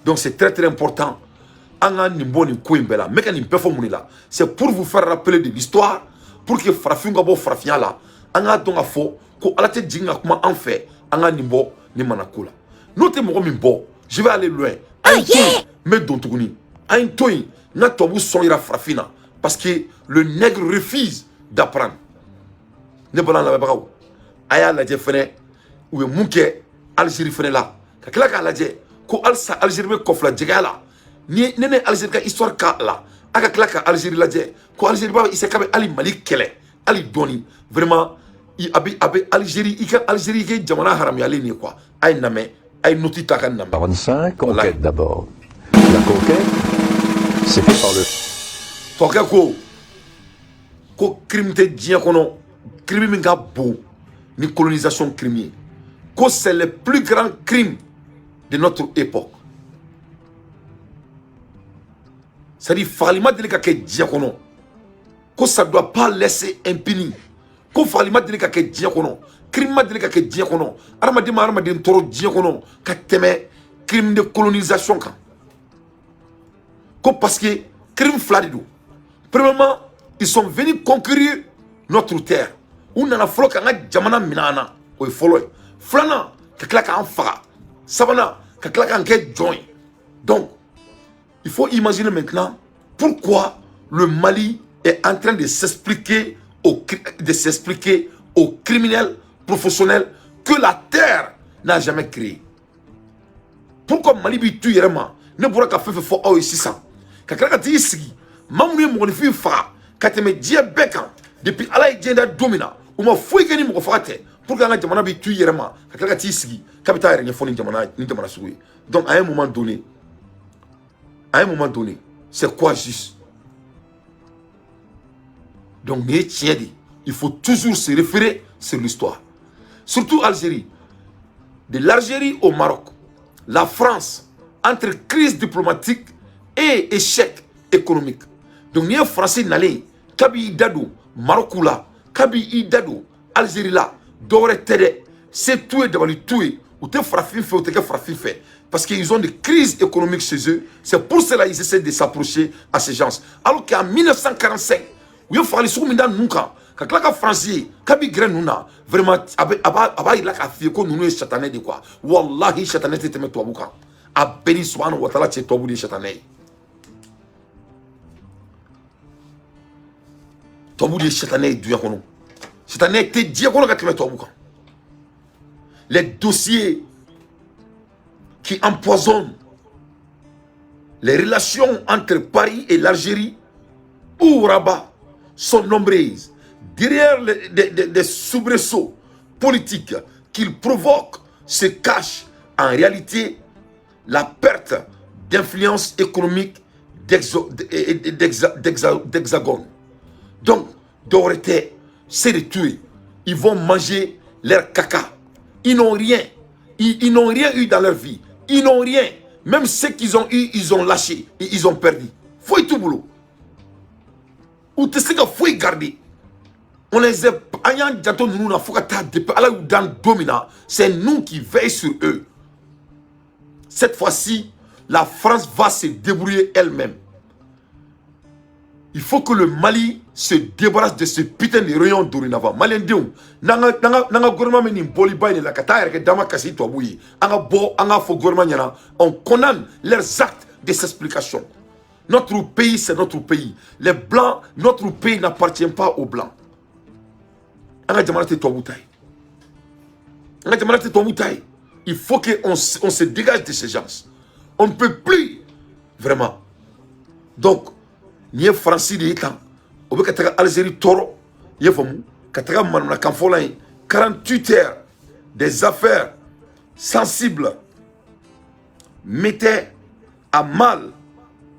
Donc c'est très très important. An ka nin bɔ nin ko in bɛɛ la. N bɛ ka nin bɛɛ fɔ mun de la? C'est pour vous faire rappeler de l'histoire, pour que farafinw ka bɔ farafinya la. An k'a dɔn k'a fɔ ko Ala tɛ jigin ka kuma an fɛ. An ka nin bɔ nin mana ko la. N'o tɛ mɔgɔ min bɔ, je vais aller loin. An ye to yen, n bɛ don tuguni. An ye to yen, n ka tubabu sɔn yira farafin na. Parce que le nègre refuse d'apprendre. Ne bɔra lamɛnbagaw, a y'a lajɛ fɛnɛ u ye mun kɛ Algérie fɛnɛ la, ka tila k'a lajɛ ko halisa Algérie bɛ kɔfila jɛgɛya la. Ni ne ne Algérie ka histoire k'a la, a ka tila ka Algérie lajɛ ko Algérie b'a essayer k'a bɛ hali Mali kɛlɛ hali dɔɔni. Vraiment, a bɛ Algérie, i ka Algérie kɛ jamana haramuyalen ye quoi. A ye lamɛn, a ye note ta ka lamɛn. 45, Voilà. conquête d'abord. La conquête, c'est fait par le Tɔkɛ ko crime tɛ diɲɛ kɔnɔ, crime min ka bon ni colonisation crime ye, ko c'est le plus grand crime de notre époque. C'est-à-dire fagali ma deli ka kɛ diɲɛ kɔnɔ, ko ça doit pas laisser impuni, ko fagali ma deli ka kɛ diɲɛ kɔnɔ, crime ma deli ka kɛ diɲɛ kɔnɔ, hadamaden ma hadamaden tɔɔrɔ diɲɛ kɔnɔ ka tɛmɛ crime de colonisation kan. Ko parce que crime fila de don. Premièrement, ils sont venus conquérir notre terre. U nana fɔlɔ k'an ka jamana minɛ an na, o ye fɔlɔ ye. Filanan, ka tila k'an faga. Sabanan, ka tila k'an kɛ jɔn ye. Donc il faut imaginer maintenant pourquoi le Mali est en train de s'expliquer aux criminels professionnels que la terre n'a jamais créé. Pourquoi Mali b'i tu yɛrɛ ma? Ne bɔra ka fɛn fɛn fɔ aw ye sisan, ka tila ka t'i sigi maa minnu ye mɔgɔninfin faga ka tɛmɛ diɲɛ bɛɛ kan depuis Ala ye diɲɛ da don min na, U ma foyi kɛ ni mɔgɔ faga tɛ, pour que an ka jamana bɛ tu i yɛrɛ ma, ka tila ka t'i sigi k'a bɛ taa yɛrɛ ɲɛfɔ ni jamana sugu ye. Donc à un moment donné, à un moment donné, c'est quoi juste? Donc nin ye tiɲɛ de, il faut toujours se référer sur l'histoire, surtout Algérie. De l'Algérie au Maroc, la France entre crise diplomatique et échec économique. Donc n'i ye Faransi nalen kabi i da don Maroc la, kabi i da don Algérie la, dɔwɛrɛ tɛ dɛ, se t'u ye, dabali t'u ye, u tɛ farafin fɛ, u tɛ kɛ farafin fɛ, parce qu'ils ont des crises économiques chez eux. C'est pour cela qu'ils essaient de s'approcher à ces gens, alors qu'en 1945 u ye fagali sugu min da ninnu kan, ka tila ka Faransi ye kabi gɛrɛ ninnu na, vraiment a b'a yira k'a f'i ye ko ninnu ye satanɛ de quoi. Wallahi, satanɛ tɛ tɛmɛ tubabu kan. A bɛɛ ni subahana wa taala cɛ, tubabu de ye satanɛ ye, tubabu de ye satanɛ ye diɲɛ kɔnɔ. Satanɛ tɛ diɲɛ kɔnɔ ka tɛmɛ tubabu kan. Les dossiers qui empoisonnent les relations entre Paris et l'Algérie ou Rabat sont nombreuses. Derrière des soubresauts politiques qu'ils provoquent se cache en réalité la perte d'influence économique d'Hexagone. Donc, Dorothée, c'est de tuer. Ils vont manger leur caca. Ils n'ont rien. Ils n'ont rien eu dans leur vie. Ils n'ont rien. Même ce qu'ils ont eu, ils ont lâché. Et ils ont perdu. Foyi t'u bolo. U tɛ se ka foyi garder. On les a, an y'an janto ninnu na fo ka taa, depuis Ala y'u dan don min na, c'est nous qui veillons sur eux. Cette fois-ci, la France va se débrouiller elle-même. Il faut que le Mali se débarrasse de ce putain de rayon dorénavant. Malien denw, n'an ka gouvernement min nin bɔliba in de la ka taa yɛrɛ kɛ dama kasi tubabu ye, an ka bɔ, an k'a fɔ gouvernement ɲɛna, on condamne leurs actes de s'explication. Notre pays, c'est notre pays. Les Blancs, notre pays n'appartient pas aux Blancs. An ka jamana tɛ tubabu ta ye. An ka jamana tɛ tubabu ta ye. Il faut qu'on on se dégage de ces gens. On ne peut plus, vraiment. Donc, nin ye Faransi de ye tan, o bɛ ka taga Algérie tɔɔrɔ, i ye faamu, ka taga manamanakan fɔla ye. 48 heures des affaires sensibles mettaient à mal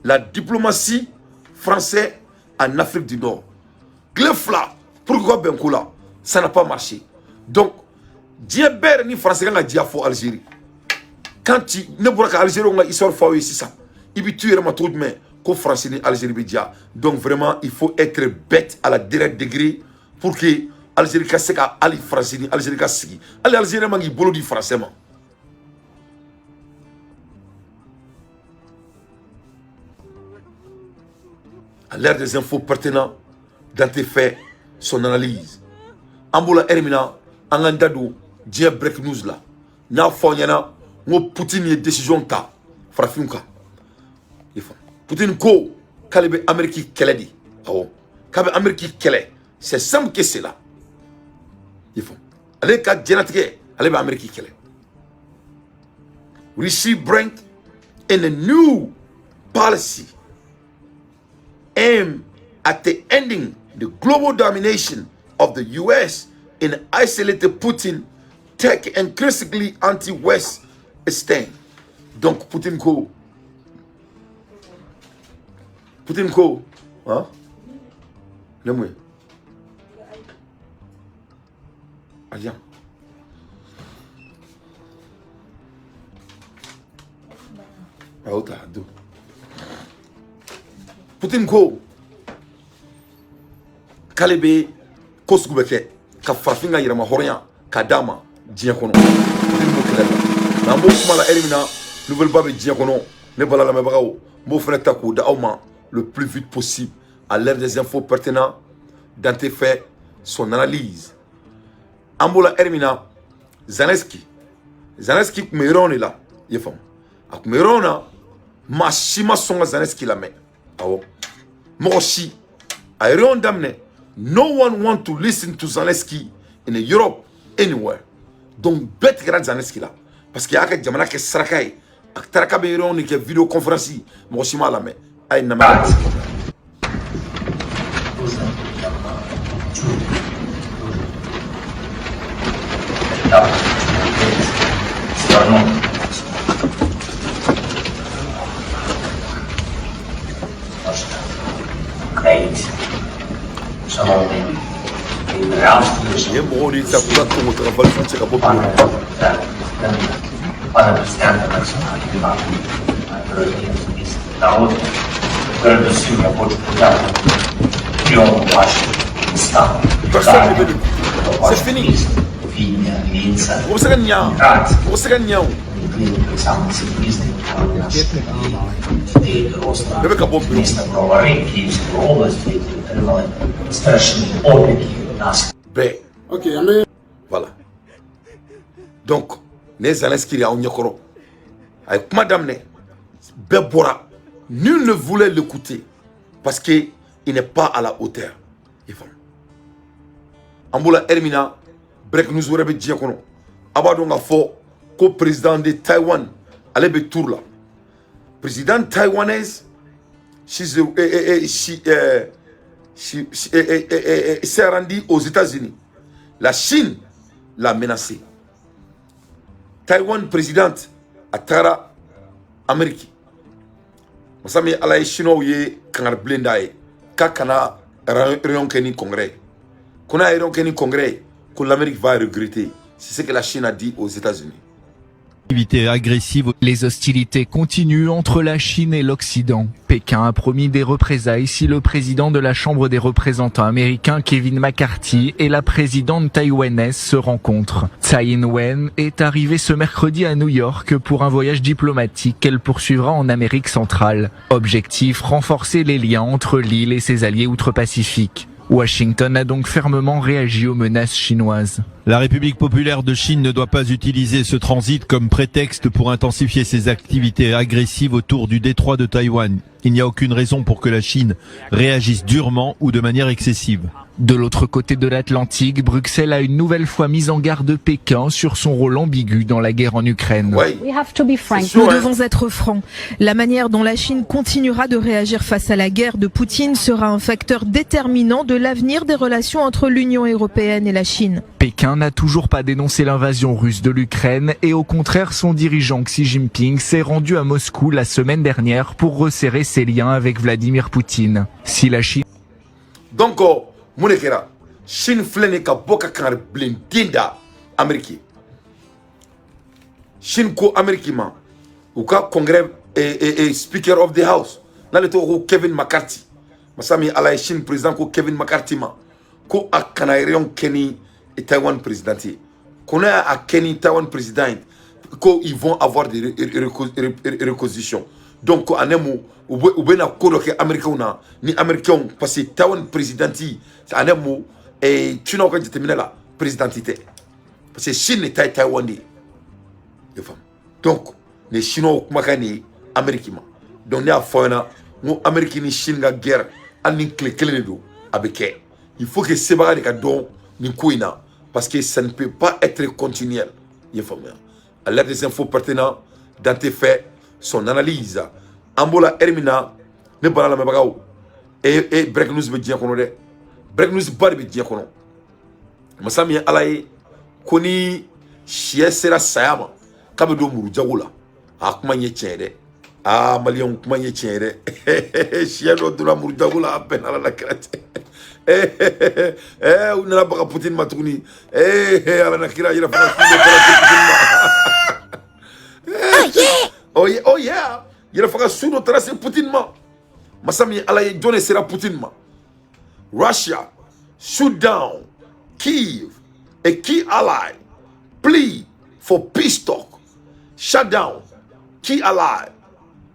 la diplomatie française en Afrique du Nord. Tile 2 pour que ka bɛn ko la, ça n'a pas marché. Donc diɲɛ bɛɛ yɛrɛ ni Faransi kan ka diya fɔ Algérie. Quand tu ne bɔra ka Algérie ka histoire fɔ aw ye sisan, i bɛ t'u yɛrɛ ma cogo jumɛn ko Faransi ni Algérie bɛ diya? Donc vraiment, il faut être bête à la dernière degré pour que Algérie ka se ka, hali Faransi ni Algérie ka sigi, hali Algérie man k'i bolo di Français ma. À l'ère des infos pertinents, Dante fait son analyse. An b'o la ɛri min na, an k'an da don diɲɛ break news la. N y'a fɔ aw ɲɛna n ko Poutine ye décision ta farafinw kan. I faamu, Poutine ko k'ale bɛ Amérique kɛlɛ de. Awɔ, k'a bɛ Amérique kɛlɛ, c'est simple que cela. I faamu, ale ka diɲɛlatigɛ, ale bɛ Amérique kɛlɛ. Russie bring in a new policy aimed at the ending the global domination of the US in isolated. Putin take increasingly anti-West stand. Donc Putin ko, Putin ko, hein? Ne mun ye? A yan. A y'o ta don. Putin ko k'ale bɛ ko sugu bɛ kɛ ka farafin ka yɛrɛma hɔrɔnya ka d'a ma diɲɛ kɔnɔ. Putin b'o kɛlɛ la. N'an b'o kuma la ɛri min na, nouvelle ba bɛ diɲɛ kɔnɔ, ne bala lamɛnbagaw, n b'o fana ta k'o di aw ma le plus vite possible. À l'ère des infos pertinents, Dante fait son analyse. An b'o la ɛri min na, Zelensky, Zelensky tun bɛ yɔrɔ de la, i ye faamu, a tun bɛ yɔrɔ na, maa si ma sɔn ka Zelensky lamɛn. Awɔ, mɔgɔ si. A ye réunion daminɛ, no one want to listen to Zelensky in Europe, anywhere. Donc bɛɛ tigɛra Zelensky la, parce que a y'a ka jamana kɛ saraka ye. A taara k'a bɛ réunion de kɛ, vidéo conférence, mɔgɔ si m'a lamɛn. A ye namara. Українці, шановний генерал, Nin ye mɔgɔw de ta k'u ka tɔngɔ ka valise cɛ ka bɔ bureau. Пане президенте, пане президенте Національної ради, дорогі народи, передусім я хочу подякувати трьом вашим містам. Personne ne veut l'écouter. До C'est ваших fini. міст, Відня, Лінца, Mɔgɔ bɛ se ka ɲa, Грац. mɔgɔ se ka ɲa o. Відвідати саме цих міст, наших дітей, дорослих, Bɛɛ bɛ ka bɔ bureau. Міста Бровари, Київської області, які отримали страшні опіки нас. Bɛɛ. Ok, an bɛ Voilà. Donc nin ye Zelensky de y'anw ɲɛkɔrɔ. A ye kuma daminɛ, bɛɛ bɔra. Nul ne voulait l'écouter parce que il n'est pas à la hauteur. I faamu? An b'o la heure min na, break news wɛrɛ bɛ diɲɛ kɔnɔ. A b'a dɔn k'a fɔ ko président de Taïwan, ale bɛ tour la. Président taïwanaise she s'est rendu aux États-Unis. La Chine l'a menacé. Taïwan présidente a taara Amérique. Masa min ye Ala ye, Chinois ye kangari bilen d'a ye k'a kana réunion kɛ ni congrès ye. Ko n'a ye réunion kɛ ni congrès ye, ko l'Amérique va regretter. C'est ce que la Chine a dit aux États-Unis. Activité agressive. Les hostilités continuent entre la Chine et l'Occident. Pékin a promis des représailles si le président de la Chambre des représentants américain Kevin McCarthy et la présidente taïwanaise se rencontrent. Tsai Ing-wen est arrivée ce mercredi à New York pour un voyage diplomatique qu'elle poursuivra en Amérique centrale. Objectif, renforcer les liens entre l'île et ses alliés outre-Pacifique. Washington a donc fermement réagi aux menaces chinoises. La République populaire de Chine ne doit pas utiliser ce transit comme prétexte pour intensifier ses activités agressives autour du détroit de Taïwan. Il n'y a aucune raison pour que la Chine réagisse durement ou de manière excessive. De l'autre côté de l'Atlantique, Bruxelles a une nouvelle fois mis en garde Pékin sur son rôle ambigu dans la guerre en Ukraine. Ouais. We have to be frank. C'est sûr, Nous hein. devons être francs. La manière dont la Chine continuera de réagir face à la guerre de Poutine sera un facteur déterminant de l'avenir des relations entre l'Union européenne et la Chine. Pékin n'a toujours pas dénoncé l'invasion russe de l'Ukraine et au contraire, son dirigeant Xi Jinping s'est rendu à Moscou la semaine dernière pour resserrer ses liens avec Vladimir Poutine. Si la Chine Donc mun de kɛra? Chine filɛ nin ye ka bɔ ka kangari bilen den da Amérique ye. Chine ko Amérique ma, u ka congrès speaker of the house, n'ale tɔgɔ ko Kevin McCarthy, masa min Ala ye, Chine président ko Kevin McCarthy ma ko a kana réunion kɛ ni Taïwan président ye, ko n'a y'a kɛ ni Taïwan président ye, ko ils vont avoir des réquisitions. Donc ko en un mot, u bɛ na ko dɔ kɛ Américains na ni Américains, parce que Taïwan président, en un mot, Chinois ka jateminɛ la, président tɛ, parce que Chine de ta ye Taïwan de ye. I faamu? Donc nin Chinois kumakan nin ye Amérique ma. Donc ne y'a fɔ aw ɲɛna n ko Amérique ni Chine ka guerre, hali ni tile kelen de don, a bɛ kɛ. Il faut que sebaga de ka dɔn nin ko in na, parce que ça ne peut pas être continuel. I ye faamuya? À l'heure des infos pertinents, Dante fait son analyse. An b'o la heure min na, ne bana lamɛnbagaw, e break news bɛ diɲɛ kɔnɔ dɛ, break news ba de bɛ diɲɛ kɔnɔ. Masa min ye Ala ye, ko ni sɛ sera saya ma k'a bɛ don muru jago la, a kuma in ye tiɲɛ ye dɛ. Aa, maliyɛnw, kuma in ye tiɲɛ ye dɛ. Sɛ dɔ donna muru jago la, a bɛn Ala la kira cɛ. U nana baga Poutine ma tuguni. Ala na kira yɛrɛ fana su dɔ taara se Poutine ma. Oh yeah, oh yeah, yɛrɛ faga su dɔ taara se Poutine ma. Masa min ye Ala ye, jɔn de sera Poutine ma? Russia shoot down Kiev, a key ally, plea for peace talk. Shut down key ally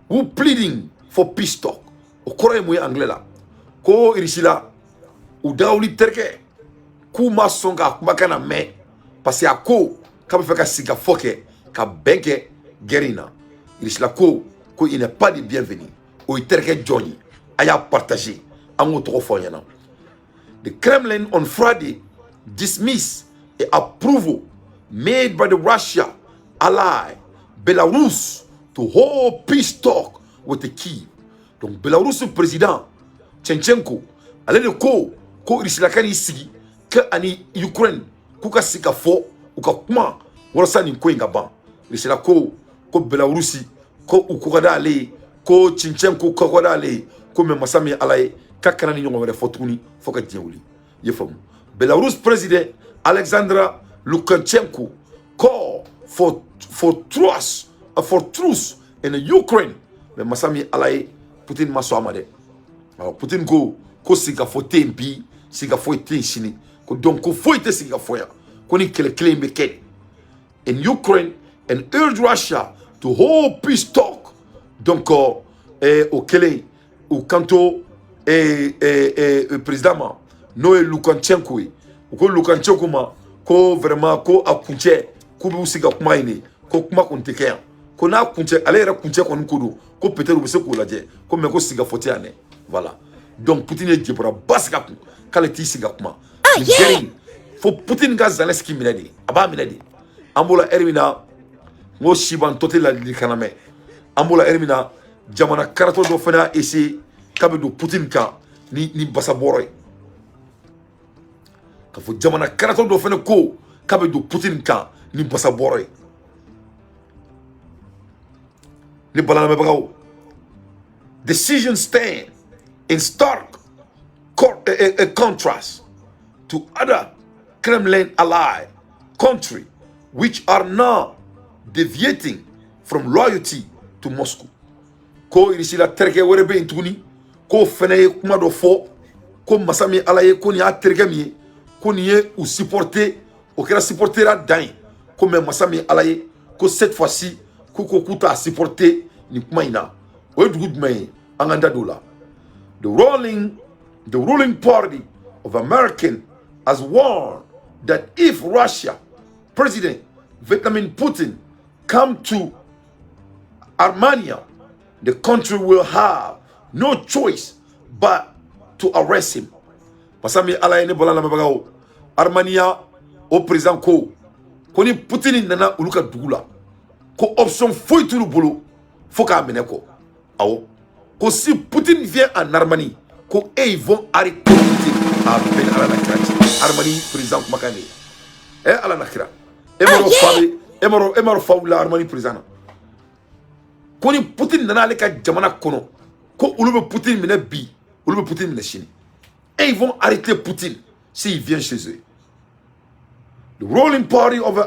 who pleading for peace talk. O kɔrɔ ye mun ye anglais la? Ko Irisi la, u dagawuli terikɛ k'u ma sɔn k'a kumakan na mɛn, parce que a ko k'a bɛ fɛ ka sigikafɔ kɛ ka bɛn kɛ guerre in na. Irisi la ko il n'est pas de bienvenu. O ye terikɛ jɔn ye? A y'a partager, an k'o tɔgɔ fɔ aw ɲɛna. The Kremlin on Friday dismissed a approval made by the Russia ally Belarus to hold peace talk with the Kiev. Donc Belarus président Tchenchenko, ale de ko ko Russie ka n'i sigi kɛ ani Ukraine k'u ka sigi ka fɔ, u ka kuma walasa nin ko in ka ban. Russie ko ko Belarus ko u ko ka d'ale ye. Ko cincɛn ko kɔkɔda ale ye ko mɛ masa min ye ala ye k'a kana ni ɲɔgɔn wɛrɛ fɔ tuguni fo ka diɲɛ wuli. I ye faamu? Belarus president Alexandra Lukashenko call for truce in Ukraine, mais masa min ye ala ye, Putin ma sɔn a ma dɛ. Awɔ, Putin ko ko sigikafɔ tɛ yen bi, sigikafɔ tɛ yen sini, ko donc ko foyi tɛ sigikafɔ yan, ko ni kɛlɛ kelen in bɛ kɛ in Ukraine and urge Russia to hold peace talk. Donc o kɛlen, u kanto président ma, n'o ye Lukashenko ye, u ko Lukashenko ma ko vraiment ko a kuncɛ, k'u b'u sigi ka kuma ɲini, ko kuma kɔni tɛ kɛ yan, ko n'a kuncɛ, ale yɛrɛ kuncɛ kɔni ko don, ko peut-être u bɛ se k'o lajɛ, ko mais ko sigikafɔ tɛ yan dɛ. Voilà, donc Poutine ye jebara ba sigi a kun k'ale t'i sigi ka kuma. Nin guerre in, fo Poutine ka Zelensky minɛ de, a b'a minɛ de. An b'o la ɛri min na, n ko sibantɔ tɛ ladilikan lamɛn. An b'o la ɛri min na, jamana karatɔ dɔ fana y'a essayer k'a bɛ don Poutine kan ni basabɔrɔ ye. K'a fɔ jamana karatɔ dɔ fana ko k'a bɛ don Poutine kan ni basabɔrɔ ye. Ni balamɛbagaw, decision stand in stark contrast to other Kremlin ally country which are now deviating from loyalty to Moscow. Ko Irisi la terikɛ wɛrɛ bɛ yen tuguni, k'o fɛnɛ ye kuma dɔ fɔ ko masa min ala ye, ko nin y'a terikɛ min ye, ko nin ye u supporter, o kɛra supportera dan ye, ko mais masa min ala ye, ko cette fois-ci k'u ko k'u t'a supporter nin kuma in na. O ye dugu jumɛn ye? An k'an da don o la. The ruling party of American has warned that if Russia President Vladimir Putin come to Armenia, the country will have no choice but to arrest him. Masa min ala ye, ne bɔra lamɛnbagaw, Armenia o président ko ko ni Putin nana olu ka dugu la, ko option foyi t'olu bolo fo k'a minɛ kɔ. Awɔ, ko si Putin vient en Armenie, ko e ils vont arrêter Putin. A bɛɛ ni ala na kira cɛ, Armenie président kumakan de ye. Ɛ, ala na kira, e ma dɔn fa bɛ e ma dɔn, e ma dɔn fa wulila Armenie président na, ko ni Putin nana ale ka jamana kɔnɔ, ko olu bɛ Putin minɛ bi, olu bɛ Putin minɛ sini, et ils vont arrêter Poutine s'il vient chez eux. The ruling party of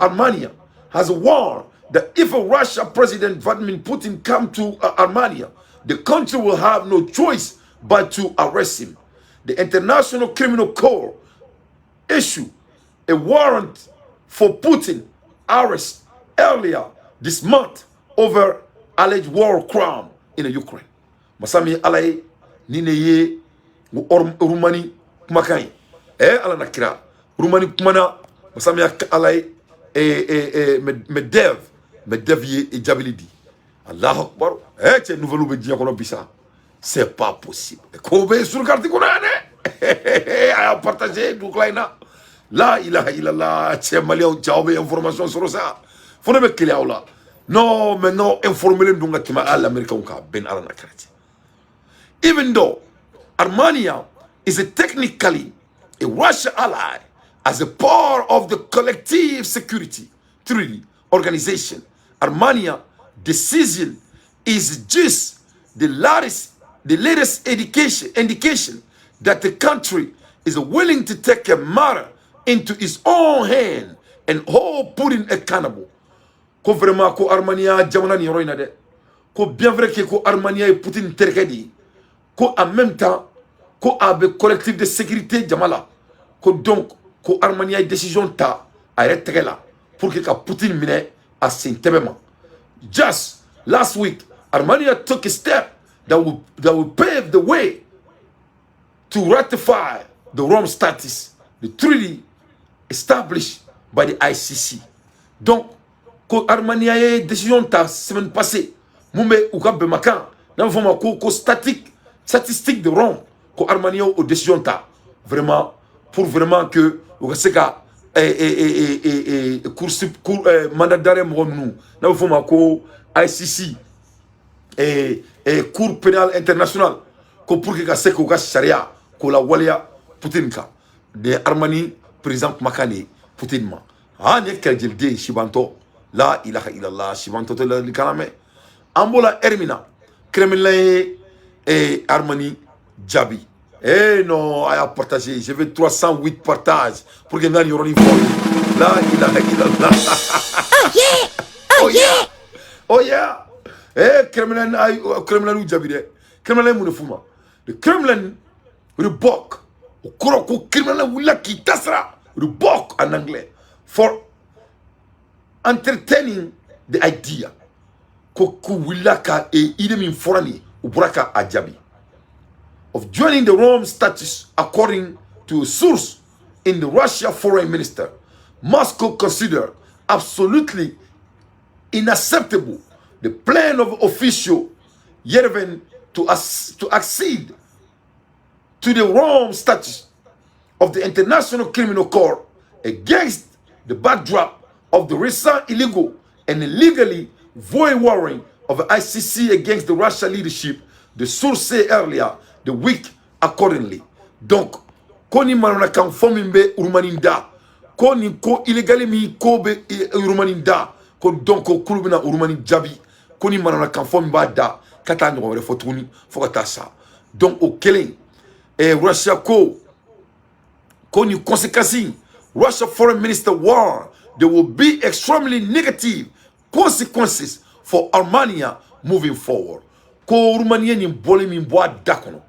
Armenia has warned that if a Russia President Vladimir Putin come to Armenia, the country will have no choice but to arrest him. The International Criminal Court issued a warrant for Putin arrest earlier this month over alleged war crime in the Ukraine. Masami ala ye, ni ne ye Rumani kumakan ye. Ala na kira, Rumani kumana. Masami ala ye, Medvedev ye jabili di. Allahu akbar. Cɛ, nouvelle bɛ diɲɛ kɔnɔ bi sa, c'est pas possible. Ko bɛ sur carte kɔnɔ yan dɛ. A y'a partager dugukila in na. La ilaha illallah. Cɛ, maliyɛnw, cɛ, aw bɛ information sɔrɔ sa, fo ne bɛ keleya aw la. Non, mais non, informé len don ka tɛmɛ hali américains kan, bɛn ala na kira cɛ. Even though Armenia is a technically a Russia ally as a part of the Collective Security Treaty Organization, Armenia decision is just the latest indication that the country is willing to take a matter into its own hand and hold Putin accountable. Ko vraiment ko Armenia jamana nin yɔrɔ in na dɛ, ko bien vrai que ko Armenia ye Putin terikɛ de ye, ko en même temps ko a bɛ collectif de sécurité jama la, ko donc ko Armenia ye décision ta a yɛrɛ tɛgɛ la pour que ka Putin minɛ a sen tɛmɛ ma. Just last week, Armenia took a step that will pave the way to ratify the Rome Statute, the treaty established by the ICC. Donc ko Armenia ye décision ta semaine passée mun bɛ u ka bɛnbakan n'a bɛ fɔ o ma ko statistique de Rome, ko Armenia o décision ta vraiment pour vraiment que u ka se ka cour mandat d'arrêt mɔgɔ ninnu n'a bɛ fɔ o ma ko ICC, Cour pénale internationale, ko pour que ka se k'u ka sariya k'o lawaleya Poutine kan. Nin ye Armani président kumakan de ye Poutine ma. Ah, nin ye kɛlɛjeliden sibantɔ. La ilaha illallah. Sibantɔ tɛ ladilikan mɛn. An b'o la ɛri min na. Kremlin ye Armani jaabi. Eh non, a y'a partagé. Je veux 308 partages pour que n ka nin yɔrɔnin fɔ aw ye. La ilaha illallah. Oh yeah! Oh yeah! Oh yeah! Eh, Kremlin ay Kremlin y'u jaabi dɛ. Kremlin ye mun de f'u ma? The Kremlin rebuke. O kɔrɔ ko Kremlin wulila k'i tasara. Rebuke en anglais. For entertaining the idea. Ko wulila ka idée min fɔra nin ye, u bɔra ka a jaabi. Of joining the Rome Statute, according to a source in the Russia foreign minister. Moscow considered absolutely unacceptable the plan of official Yerevan to accede to the Rome Statute of the International Criminal Court against the backdrop of the recent illegal and illegally void warrant of the ICC against the Russia leadership, the source said earlier the week accordingly. Donc, ko ni mananakan fɔ min bɛ Roumanie da, ko nin ko illégal min ko bɛ Roumanie da, ko donc k'olu bɛna Roumanie jaabi, ko ni mananakan fɔ min b'a da, ka taa ɲɔgɔn wɛrɛ fɔ tuguni fo ka taa sa. Donc o kelen, Russia ko ni conséquence, Russia foreign minister warned there will be extremely negative consequences for Armenia moving forward. Ko Roumanie nin bɔli min bɔ a da kɔnɔ,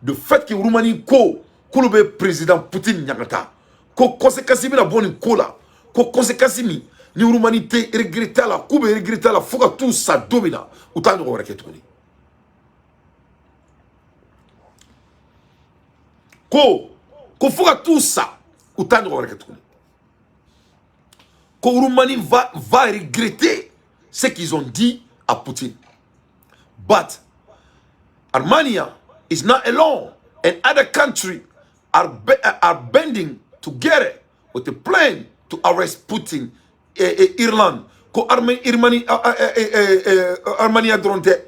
le fait que Roumanie ko k'olu bɛ président Poutine ɲagata, ko conséquence bɛna bɔ nin ko la, ko conséquence min ni Roumanie tɛ regretter la, k'u bɛ regretter la fo ka t'u sa don min na, u t'a ɲɔgɔn wɛrɛ kɛ tuguni. Ko fo ka t'u sa, u t'a ɲɔgɔn wɛrɛ kɛ tuguni. Ko Roumanie va regretter ce qu'ils ont dit à Poutine. But Armenia is not alone, and other countries are banding together with the plan to arrest Putin. Ireland, ko Armenia dɔrɔn tɛ,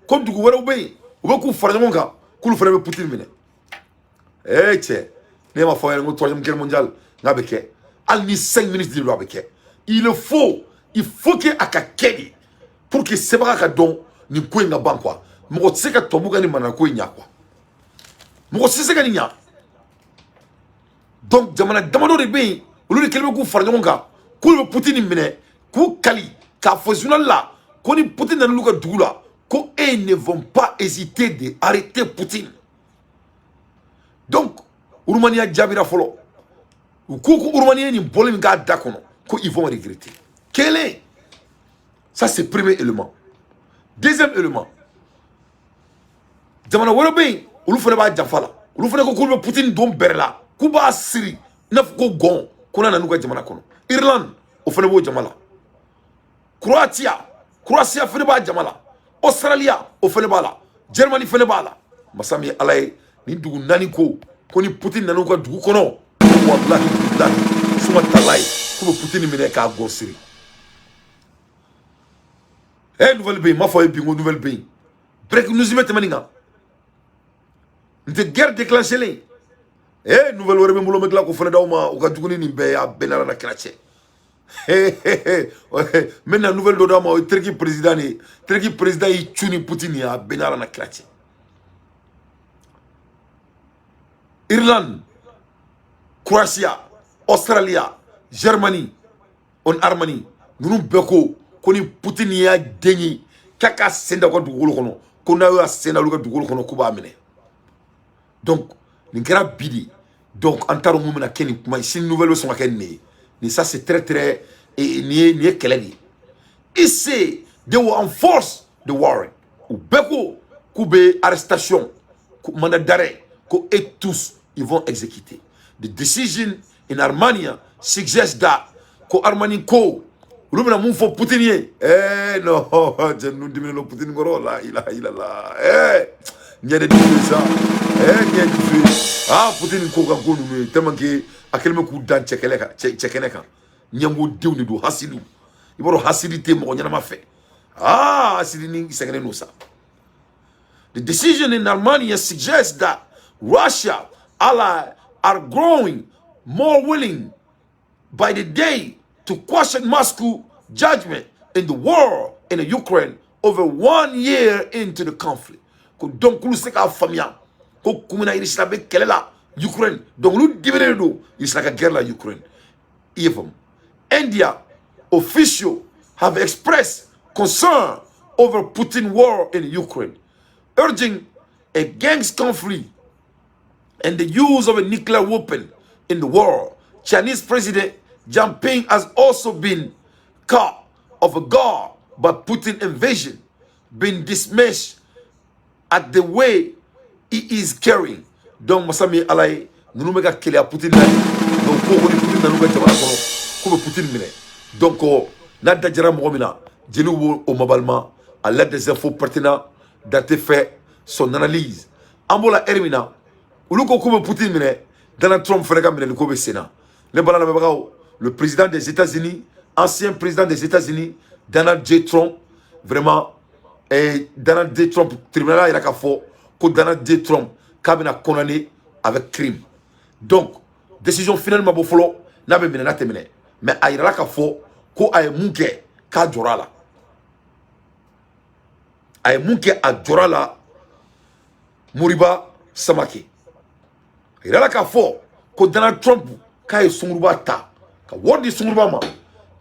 ko dugu wɛrɛw bɛ yen, u bɛ k'u fara ɲɔgɔn kan, k'olu fana bɛ Putin minɛ. Eh cɛ, ne m'a fɔ aw ɲɛna ko troisième guerre mondiale n'a bɛ kɛ, hali ni 5 minutes de don a bɛ kɛ. Il faut que a ka kɛ de pour que sebaga ka dɔn nin ko in ka ban quoi. Mɔgɔ tɛ se ka tubabu ka nin manako in ɲa quoi. Mɔgɔ tɛ se ka nin ɲa. Donc jamana damadɔ de bɛ yen, olu de kɛlen bɛ k'u fara ɲɔgɔn kan, k'olu bɛ Poutine minɛ k'u kali k'a fɔ journal la ko ni Poutine nana olu ka dugu la, ko eux ne vont pas hésiter de arrêter Poutine. Donc Roumanie jaabira fɔlɔ, u ko Roumanie nin bɔli min k'a da kɔnɔ, ko ils vont regretter. Kelen, ça c'est premier élément. Deuxième élément, jamana wɛrɛ bɛ yen, olu fana b'a janfa la, olu fana ko k'olu bɛ Poutine don bɛrɛ la, k'u b'a siri i n'a fɔ ko gɔn, ko n'a nan'u ka jamana kɔnɔ. Irlande, o fana b'o jama la. Croatia fana b'a jama la. Australia, o fana b'a la. Germany fana b'a la. Masa min ye Ala ye, nin dugu naani ko ni Poutine nan'u ka dugu kɔnɔ, walahi bilahi suma talayi, k'u bɛ Poutine minɛ k'a gɔn siri. Eh, nouvelle bɛ yen, n m'a fɔ aw ye bi n ko nouvelle bɛ yen. Break news bɛ tɛmɛ nin kan. N tɛ guerre déclenchée len. Eh, nouvelle wɛrɛ bɛ n bolo, n bɛ tila k'o fana d'aw ma, o ka jugu ni nin bɛɛ ye, a bɛɛ n'Ala na kira cɛ. N bɛna nouvelle dɔ d'aw ma, o ye Turquie président de ye. Turquie président y'i cu ni Poutine ye, a bɛɛ n'Ala na kira cɛ. Irlande, Croatia, Australia, Germany, on Armenie, ninnu bɛɛ ko ni Poutine y'a den ye k'a ka sen da u ka dugukolo kɔnɔ, ko n'a y'a sen da olu ka dugukolo kɔnɔ, k'u b'a minɛ. Donc nin kɛra bi de. Donc an t'a dɔn mun bɛna kɛ nin kuma ye, sini nouvelle bɛ sɔn ka kɛ nin de ye. Nin ça c'est très très nin ye kɛlɛ de ye. Ici they will enforce the warrant. U bɛɛ ko k'u bɛ arrestation, mandat d'arrêt, ko et tous ils vont exécuter. The decision in Armenia suggests that ko Armenie ko olu bɛna mun fɔ Poutine ye. Eh non, cɛ ninnu diminen don Poutine kɔrɔ, la ilaha illallah. Eh ɲɛ de dusu ye sa. Eh ɲɛ dusu ye. Ah Poutine ko ka ko ninnu ye tellement que a kɛlen bɛ k'u dan cɛkɛlɛ kan, cɛkɛnɛ kan. Ɲɛngo denw de don, hasidiw. I b'a dɔn hasidi tɛ mɔgɔ ɲɛnama fɛ. Ah hasidi ni sɛgɛnnen don sa. The decision in Armenia suggests that Russia allies are growing more willing by the day to question Moscow judgment in the war in the Ukraine Over one year into the conflict. Ko donc olu se k'a faamuya ko kun min na Irisila bɛ kɛlɛ la Ukraine. Donc olu diminen de don Irisila ka guerre la Ukraine. I ye faamu? India official have expressed concern over Putin war in Ukraine, urging against conflict and the use of a nuclear weapon in the world. Chinese President Jinping has also been caught off guard by Putin invasion, been dismissed at the way he is carrying. Donc, masa min ye Ala ye, ninnu bɛ ka keleya Putin na ye. Donc, ko ko ni Putin nan'u ka jamana kɔnɔ, k'u bɛ Putin minɛ. Donc, n'a da jara mɔgɔ min na, jeliw b'o o mabalima à l'aide des infos pertinentes d'avoir fait son analyse. An b'o la heure min na, olu ko k'u bɛ Putin minɛ, Donald Trump fana ka minɛli ko bɛ sen na. Ne bala lamɛnbagaw, le président des États-Unis, ancien président des États-Unis, Donald J. Trump, vraiment, eh, Donald J. Trump, tribunal y'a yira k'a fɔ ko Donald J. Trump k'a bɛna condamné avec crime. Donc, décision finale ma bɔ fɔlɔ, n'a bɛ minɛ, n'a tɛ minɛ. Mais a yirala k'a fɔ ko a ye mun kɛ, k'a jɔra a la. A ye mun kɛ, a jɔra la. Moriba Samake. A yirala k'a fɔ ko Donald Trump k'a ye sunguruba ta ka wari di sunguruba ma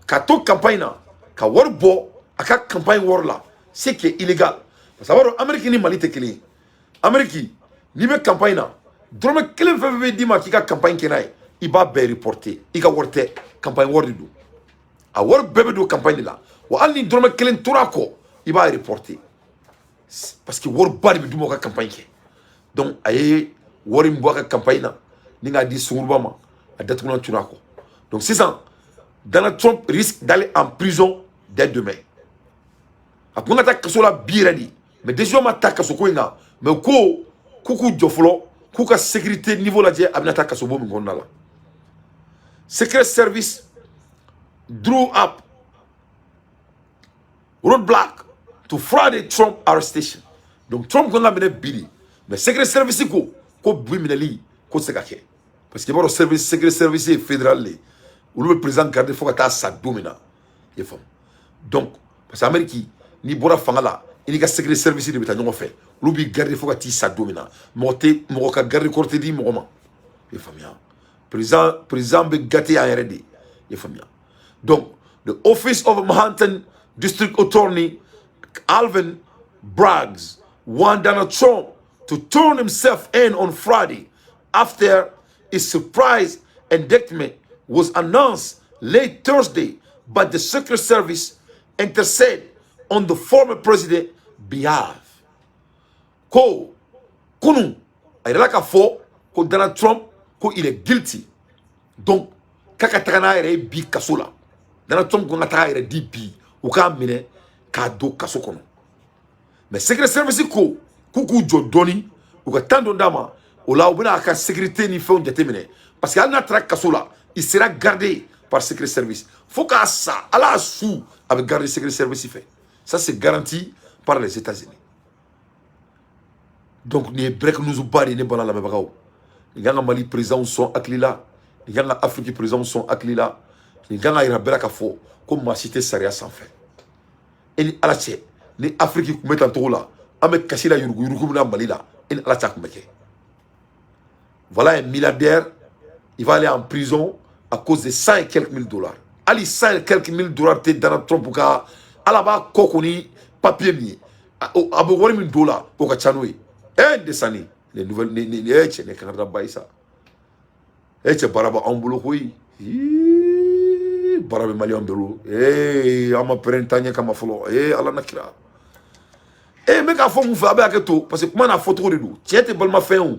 ka to campagne na, ka wari bɔ a ka campagne wari la, ce qui est illégal, parce que a b'a dɔn Amérique ni Mali tɛ kelen ye. Amérique, n'i bɛ campagne na, dɔrɔmɛ kelen fɛn fɛn bɛ d'i ma k'i ka campagne kɛ n'a ye, i b'a bɛɛ reporter. I ka wari tɛ, campagne wari de don. A wari bɛɛ bɛ don campagne de la wa. Hali ni dɔrɔmɛ kelen tora a kɔ, i b'a reporter, parce que wariba de bɛ d'u ma u ka campagne kɛ. Donc a ye wari min bɔ a ka campagne na ni k'a di sunguruba ma, a datugulan tunna a kɔ. Donc sisan, Donald Trump risque d'aller en prison dès demain. A kun ka taa kaso la bi yɛrɛ de, mais décision ma ta kaso ko in kan. Mais ko k'u k'u jɔ fɔlɔ, k'u ka sécurité niveau lajɛ, a bɛna taa kaso bon min kɔnɔna la. Secret Service drew up roadblock to Friday Trump arrestation. Donc Trump kan ka minɛ bi de, mais Secret Service ko ko bi minɛli ko tɛ se ka kɛ, parce que i b'a dɔn service, Secret Service ye fédéral de ye. Olu bɛ président garder fo ka taa sa don min na, i ye faamu? Donc parce que Amérique, n'i bɔra fanga la, i n'i ka Secret Service de bɛ taa ɲɔgɔn fɛ. Olu b'i garder fo ka t'i sa don min na. Mɔgɔ tɛ mɔgɔ ka garde corps tɛ di mɔgɔ ma, i ye faamuya? Président bɛ gâter yan yɛrɛ de, i ye faamuya? Donc the office of Manhattan District Attorney Alvin Bragg want Donald Trump to turn himself in on Friday after his surprise indictment was announced late Thursday, but the Secret Service interceded on the former president's behalf. Ko kunu a yirala k'a fɔ ko Donald Trump ko il est guilty. Donc k'a ka taga n'a yɛrɛ ye bi kaso la. Donald Trump ko ka taga a yɛrɛ di bi, u k'a minɛ k'a don kaso kɔnɔ. Mais Secret Service ko k'u k'u jɔ dɔɔni, u ka temps dɔ d'a ma. O la u bɛna a ka sécurité ni fɛnw jateminɛ, parce que hali n'a taara kaso la, il sera gardé par Secret Service fo k'a sa. Ala y'a su, a bɛ garder Secret Service fɛ. Ça, c'est garanti par les États-Unis. Donc nin ye break news ba de ye. Ne bala lamɛnbagaw, nin kan ka Mali président sɔn hakili la, nin kan ka Afrique président sɔn hakili la, nin kan ka yira bɛɛ la k'a fɔ ko maa si tɛ sariya sanfɛ. E ni Ala cɛ, ni Afrique tun bɛ tan togo la, an bɛ kasi la yuruguyurugu min na Mali la, e ni Ala cɛ, a tun bɛ kɛ. Voilà un milliardaire, il va aller en prison à cause de cent et quelques mille dollars. Hali cent et quelques mille dollars tɛ Donald Trump ka. Ala b'a kɔ ko ni papier min ye, a bɛ wari min don o la, o ka ca n'o ye. E desani les nouvelles ni e cɛ, ne kan ka ba ye sa. E cɛ, baara b'anw bolo koyi. Baara bɛ Maliyɛnw bolo. Ee, an ma pɛrɛn taa ɲɛ kama fɔlɔ. Ee, Ala na kira, e n bɛ k'a fɔ mun fɛ? A bɛ hakɛ to, parce que kuma n'a fɔcogo de don. Tiɲɛ tɛ balimafɛn o.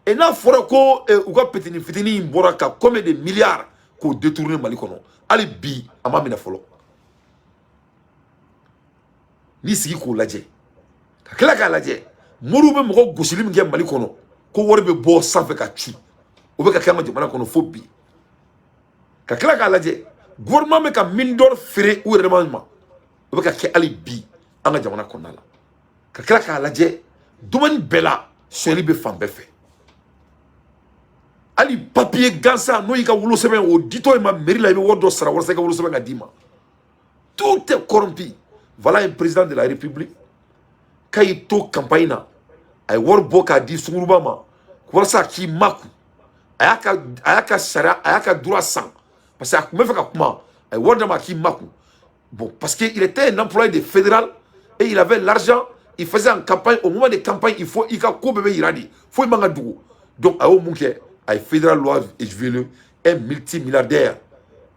E n'a fɔra ko u ka petini fitinin in bɔra ka combien de milliards k'o détourner Mali kɔnɔ, hali bi a ma minɛ fɔlɔ. N'i sigi k'o lajɛ, ka tila k'a lajɛ, moriw bɛ mɔgɔ gosili min kɛ Mali kɔnɔ, ko wari bɛ bɔ sanfɛ ka cu, o bɛ ka kɛ an ka jamana kɔnɔ fo bi. Ka tila k'a lajɛ, gouvernement bɛ ka mine d'or feere u yɛrɛ ma, o bɛ ka kɛ hali bi an ka jamana kɔnɔna la. Ka tila k'a lajɛ, domaine bɛɛ la, sonyali bɛ fan bɛɛ fɛ. Hali papier gansan, n'o y'i ka wolosɛbɛn, o ditɔ i ma mairie la, i bɛ wari dɔ sara walasa i ka wolosɛbɛn ka d'i ma. Tout est corrompu. Voilà un président de la République k'a y'i to campagne na, a ye wari bɔ k'a di sunguruba ma walasa k'i makun. A y'a ka sariya, a y'a ka droit san, parce que a tun bɛ fɛ ka kuma, a ye wari d'a ma k'i makun. Bon, parce qu'il était un employé de fédéral et il avait l'argent, il faisait en campagne. Au moment de campagne, il faut i ka ko bɛɛ bɛ yira de, foyi man ka dogo. Donc a y'o mun kɛ? A ye fédéral loi violé. Un multimilliardaire,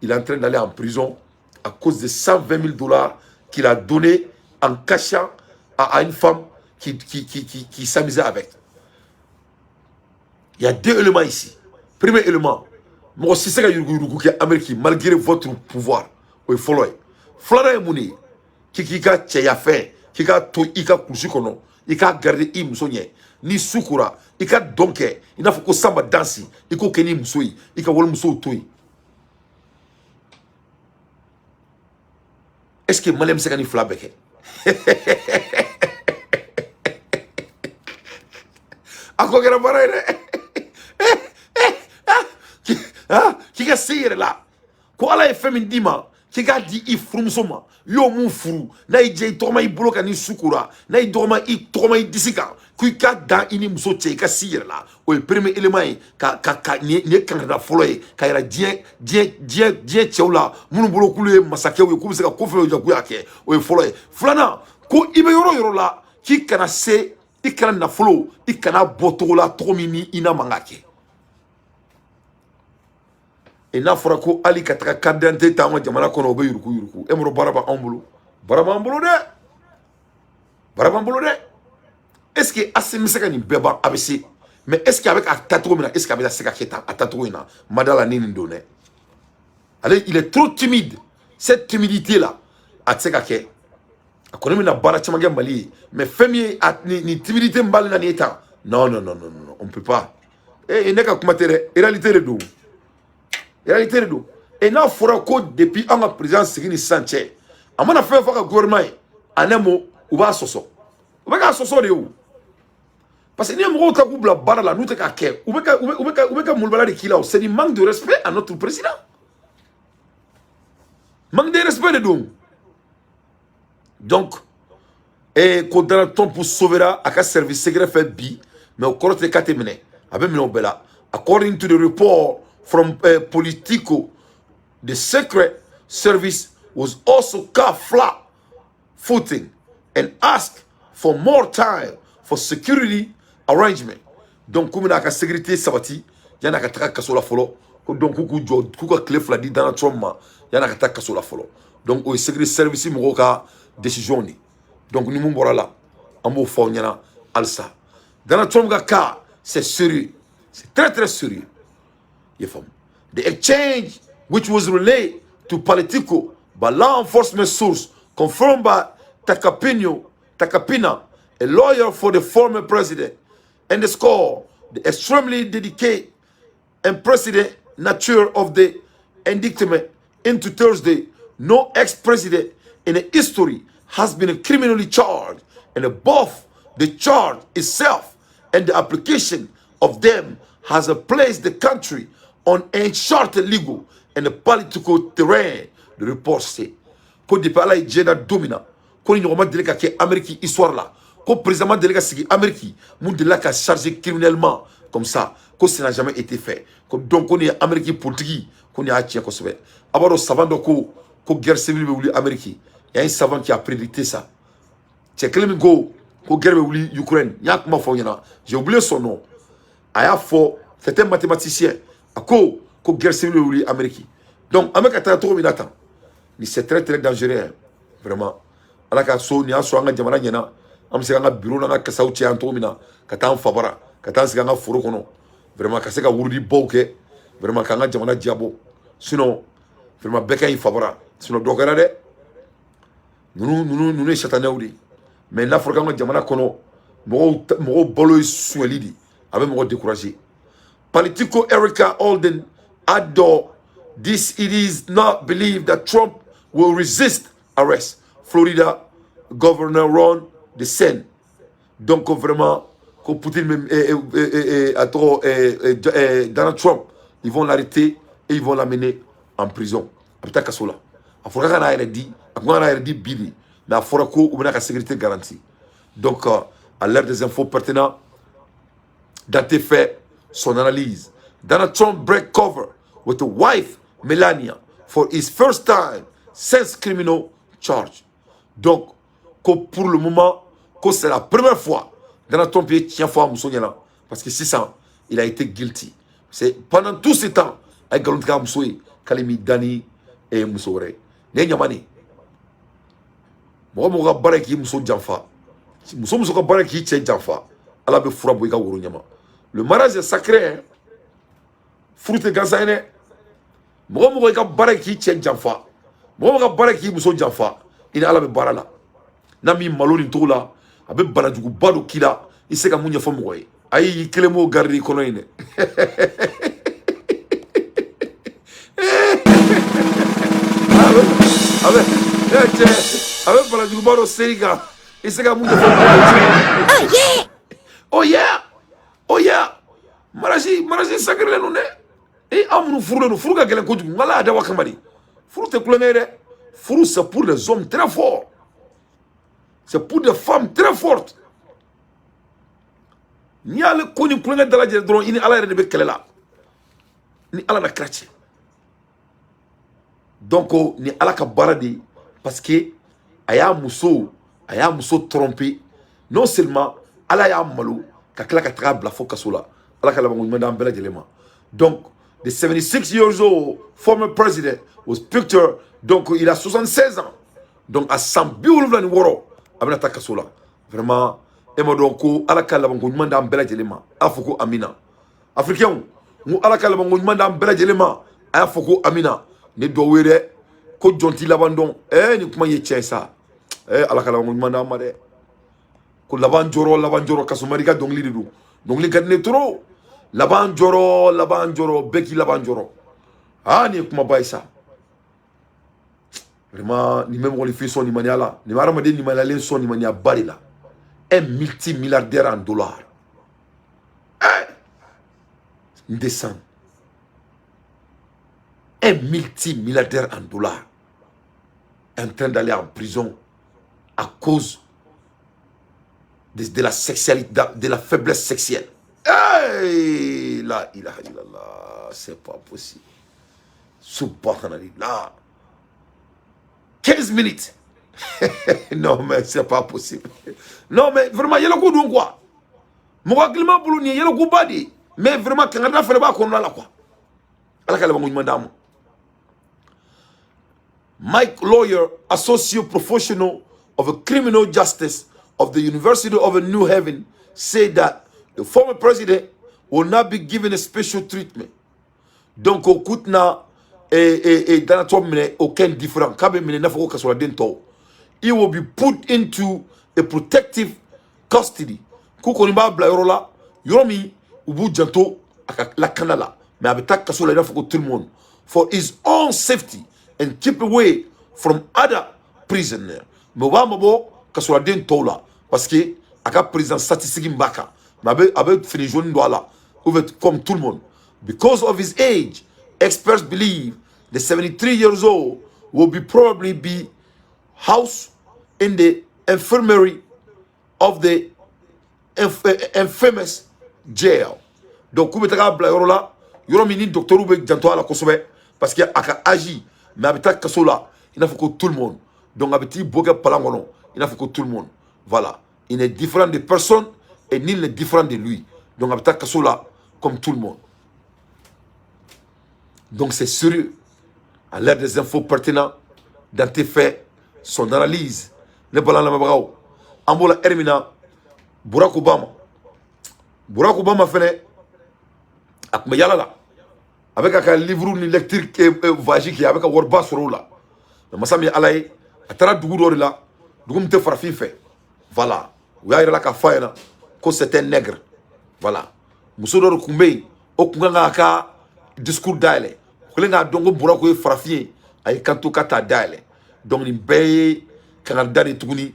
il est en train d'aller en prison à cause de 120 000 dollars qu'il a donné en cachant à une femme qui s'amusait avec. Il y a deux éléments ici. Premier élément, mɔgɔ si se ka yuruguyurugu kɛ Amérique malgré votre pouvoir. O ye fɔlɔ ye. Filanan ye mun de ye? K'i k'i ka cɛya fɛn, k'i k'a to i ka kulusi kɔnɔ, i k'a garder i muso ɲɛ. Ni su kora, i ka dɔn kɛ i n'a fɔ ko samba dansi, i k'o kɛ n'i muso ye, i ka walimusow to yen. Est ce que malien bɛ se ka nin fila bɛɛ kɛ? A ko kɛra baara ye dɛ. K'i ka se i yɛrɛ la, ko Ala ye fɛn min d'i ma, k'i k'a di i furumuso ma, i y'o mun furu, n'a y'i diya i tɔgɔma i bolo kan ni su kora, n'a y'i dɔgɔma i tɔgɔma i disi kan, ko i ka dan i ni muso cɛ, i ka s'i yɛrɛ la. O ye premier élément ye ka nin ye kankarida fɔlɔ ye ka yira diɲɛ cɛw la minnu bolo k'olu ye masakɛw ye, k'u bɛ se ka ko fɛn fɛn k'u y'a kɛ. O ye fɔlɔ ye. Filanan, ko i bɛ yɔrɔ o yɔrɔ la, k'i kana se, i kana nafolo, i kana bɔ togo la togo min ni i n'a man ka kɛ. Et n'a fɔra ko hali ka taga carte d'identité ta an ka jamana kɔnɔ, o bɛ yuruku yuruku. E mɔrɔ, baara b'anw bolo, baara b'an bolo dɛ, baara b'an bolo dɛ. Est ce que Assimi bɛ se ka nin bɛɛ ban? A bɛ se, mais est ce que a bɛ ka taa cogo min na, est ce que a bɛ se ka kɛ tan a taacogo in na? Ma da la ni nin don dɛ. Ale, il est trop timide. Cette timidité là, a tɛ se ka kɛ. A kɔni bɛna baara caman kɛ Mali ye, mais fɛn min ye a nin timidité min b'ale la nin ye tan, non, non, non, non, non, on peut pas. Eh, ne ka kuma tɛ dɛ, réalité de don, réalité de don. Et n'a fɔra ko depuis an ka président sigi ni sisan cɛ, a mana fɛn fɔ a ka gouvernement ye, en un mot, u b'a sɔsɔ, u bɛ k'a sɔsɔ de ye o. Parce que n'i ye mɔgɔw ta k'u bila baara la, n'u tɛ k'a kɛ, u bɛ ka molobaliya de k'i la o. C'est du manque de respect à notre président, manque de respect de don. Donc eh, ko Donald Trump sauvera a ka service secret fɛ bi, mais o kɔrɔ tɛ k'a tɛ minɛ, a bɛ minɛ o bɛɛ la. According to the report from Politico, the Secret Service was also caught flat footing and asked for more time for security arrangement. Donc komi n'a ka sécurité sabati yan'a ka taga kaso la fɔlɔ, ko donc k'u k'u jɔ, k'u ka tile 2 di Donald Trump ma yan'a ka taa kaso la fɔlɔ. Donc o ye secret service mɔgɔw ka décision de. Donc ni mun bɔra la, an b'o fɔ aw ɲɛna halisa. Donald Trump ka cas, c'est sérieux, c'est très très sérieux. I faamu? The exchange, which was relayed to Politico by law enforcement source confirmed by Tacopina, a lawyer for the former president, underscore the extremely delicate and precedent nature of the indictment into Thursday. No ex-president in the history has been criminally charged, and both the charge itself and the application of them has placed the country on uncharted legal and political terrain, the report say. Ko depuis Ala ye diɲɛ da don min na, ko ni ɲɔgɔn ma deli ka kɛ Amérique histoire la, ko président ma deli ka sigi Amérique mun delila ka charger criminellement comme ça, ko ça n'a jamais été fait. Ko donc ko nin ye Amérique politique, ko nin y'a tiɲɛ kosɛbɛ. A b'a dɔn, savant dɔ ko guerre civile bɛ wuli Amérique. Il y a un savant qui a prédicté ça. Cɛ kelen min ko guerre bɛ wuli Ukraine, n y'a kuma fɔ aw ɲɛna, j'ai oublié son nom. A y'a fɔ, c'était un mathématicien, a ko guerre civile bɛ wuli Amérique. Donc an bɛ ka taga cogo min na tan ni, c'est très très dangereux hein, vraiment. Ala ka so nin y'a sɔrɔ an ka jamana ɲɛna, an bɛ se k'an ka bureau n'an ka kasaw cɛ yan cogo min na, ka taa an fabara, ka taa an sigi an ka foro kɔnɔ, vraiment ka se ka wurudi baw kɛ, vraiment k'an ka jamana diyabɔ. Sinon vraiment bɛɛ ka ɲi fabara, sinon dɔ kɛra dɛ. Ninnu ye satanɛw de ye. Mais n'a fɔra k'an ka jamana kɔnɔ mɔgɔw balo ye sonyali de, a bɛ mɔgɔ décourager. Politico Erica Alden adore this. It is not believed that Trump will resist arrest. Florida Governor Ron DeSantis. Donc vraiment, ko Poutine a tɔgɔ Donald Trump, ils vont l'arrêter et ils vont l'amener en prison. A bɛ taa kaso la. A fɔra k'a n'a yɛrɛ di, a kun ka n'a yɛrɛ di bi de. Mais a fɔra ko u bɛna ka sécurité garantie. Donc à l'heure des infos pertinentes, Dante fait son analyse. Donald Trump break cover with the wife Melania for his first time since criminal charge. Donc ko pour le moment, ko c'est la première fois Donald Trump ye tiɲɛ fɔ a muso ɲɛna, parce que sisan il a été guilty. C'est pendant tout ce temps a ye nkalon tigɛ a muso ye k'ale m'i da ni muso wɛrɛ ye. Nin ye ɲama de ye. Mɔgɔ mɔgɔ ka baara ye k'i muso janfa, muso muso ka baara ye k'i cɛ janfa, Ala bɛ fura bɔ i ka woro ɲɛma. Le mariage est sacré, hein? Furu tɛ gansan ye dɛ. Mɔgɔ mɔgɔ i ka baara ye k'i cɛ janfa, mɔgɔ mɔgɔ ka baara ye k'i muso janfa, i ni Ala bɛ baara la. N'a m'i malo nin cogo la, a bɛ banajuguba dɔ k'i la, i se ka mun ɲɛfɔ mɔgɔ ye? Ayi, i kelen b'o garder i kɔnɔ yen dɛ. A bɛ cɛ, a bɛ banajuguba dɔ se i kan, i se ka mun ɲɛfɔ mɔgɔ ye? Oh yeah, oh yeah. Mariage sacré don dɛ. E aw minnu furulen don, furu ka gɛlɛn kojugu. N Ala y'a dabɔ a kama de. Furu tɛ kulonkɛ ye dɛ. Furu, c'est pour les hommes très forts, c'est pour des femmes très fortes. N'i y'ale ko ni kulonkɛ dalajɛ dɔrɔn, i ni Ala yɛrɛ de bɛ kɛlɛ la, ni Ala na kira cɛ. Donc ni Ala ka baara de ye, parce que a y'a muso tromper. Non seulement Ala y'a malo ka tila ka taga bila fo kaso la. Ala ka labanko ɲuman d'an bɛɛ lajɛlen ma. Donc the 76 years old former president was pictured. Donc il a 76 ans, donc a san 76, a bɛna taa kaso la. Vraiment, e ma dɔn ko Ala ka labanko ɲuman d'an bɛɛ lajɛlen ma? A y'a fɔ ko amina. Africain, n ko Ala ka labanko ɲuman d'an bɛɛ lajɛlen ma. A y'a fɔ ko amina. Ni duwawu ye dɛ, ko jɔn t'i laban dɔn. Nin kuma ye tiɲɛ ye sa. Ala ka labanko ɲuman d'an ma dɛ. Ko laban jɔrɔ, laban jɔrɔ, kasumari ka dɔnkili de don. Dɔnkili ka di ne trop. Laban jɔrɔ, laban jɔrɔ, bɛɛ k'i laban jɔrɔ. Aa, nin ye kumaba ye sa. Vraiment, nin bɛ mɔgɔninfin sɔn limaniya la, nin bɛ hadamaden limaniyalen sɔn limaniyaba de la. Un multimilliardaire en dollars, n descend, un multimilliardaire en dollars en train d'aller en prison à cause de la sexualité, de la faiblesse sexuelle. Hey, la ilaha illallah, c'est pas possible. Subhanallah. 15 minutes. Non, mais c'est pas possible. Non, mais vraiment, il y a le coup d'un quoi. Mɔgɔ hakilima bolo, nin ye yɛlɛkoba de ye. Mais vraiment, kangada fɛnɛ b'a kɔnɔna la quoi. Ala ka labanko ɲuman d'an ma. Mike Lawyer, associate professional of criminal justice of the University of New Haven, said that the former president will not be given a special treatment. Donc, o k'u tɛna Donald Trump minɛ aucun différent, k'a bɛ minɛ i n'a fɔ ko kasoladen tɔw. He will be put into a protective custody. K'u kɔni b'a bila yɔrɔ la, yɔrɔ min u b'u janto a ka lakana la, mais a bɛ taa kaso la i n'a fɔ ko tout le monde, for his own safety and keep away from other prisoners. Mais u b'a mabɔ kasoladen tɔw la, parce que a ka président statistique min b'a kan, mais a bɛ fini jaune don a la ou bien comme tout le monde. Because of his age, experts believe the 73 years old will be probably be housed in the infirmary of the infamous jail. Donc k'u bɛ taga bila yɔrɔ la, yɔrɔ min ni docteur bɛ janto a la kosɛbɛ, parce que a ka âge. Mais a bɛ taa kaso la i n'a fɔ ko tout le monde. Donc a bɛ t'i bɔ kɛ palan kɔnɔ i n'a fɔ ko tout le monde. Voilà, il n'est différent de personne et nul n'est différent de lui. Donc a bɛ taa kaso la comme tout le monde. Donc c'est sérieux. À l'ère des infos pertinentes, Dante fait son analyse. Ne bala lamɛnbagaw, an b'o la ɛri min na, Barack Obama, Barack Obama fɛnɛ, a tun bɛ yala la, a bɛ k'a ka livre ni lecture kɛ, voyage kɛ, a bɛ ka wariba sɔrɔ o la. Mais masa min ye Ala ye, a taara dugu dɔ de la, dugu min tɛ farafin fɛ. Voilà, u y'a yira la k'a fɔ a ɲɛna ko c'est un nègre. Voilà, muso dɔ de tun bɛ yen, o tun kan k'a ka discours dayɛlɛ. O kɛlen k'a dɔn ko Barack ye farafin ye, a y'i kanto k'a t'a dayɛlɛ. Donc nin bɛɛ ye kangarida de tuguni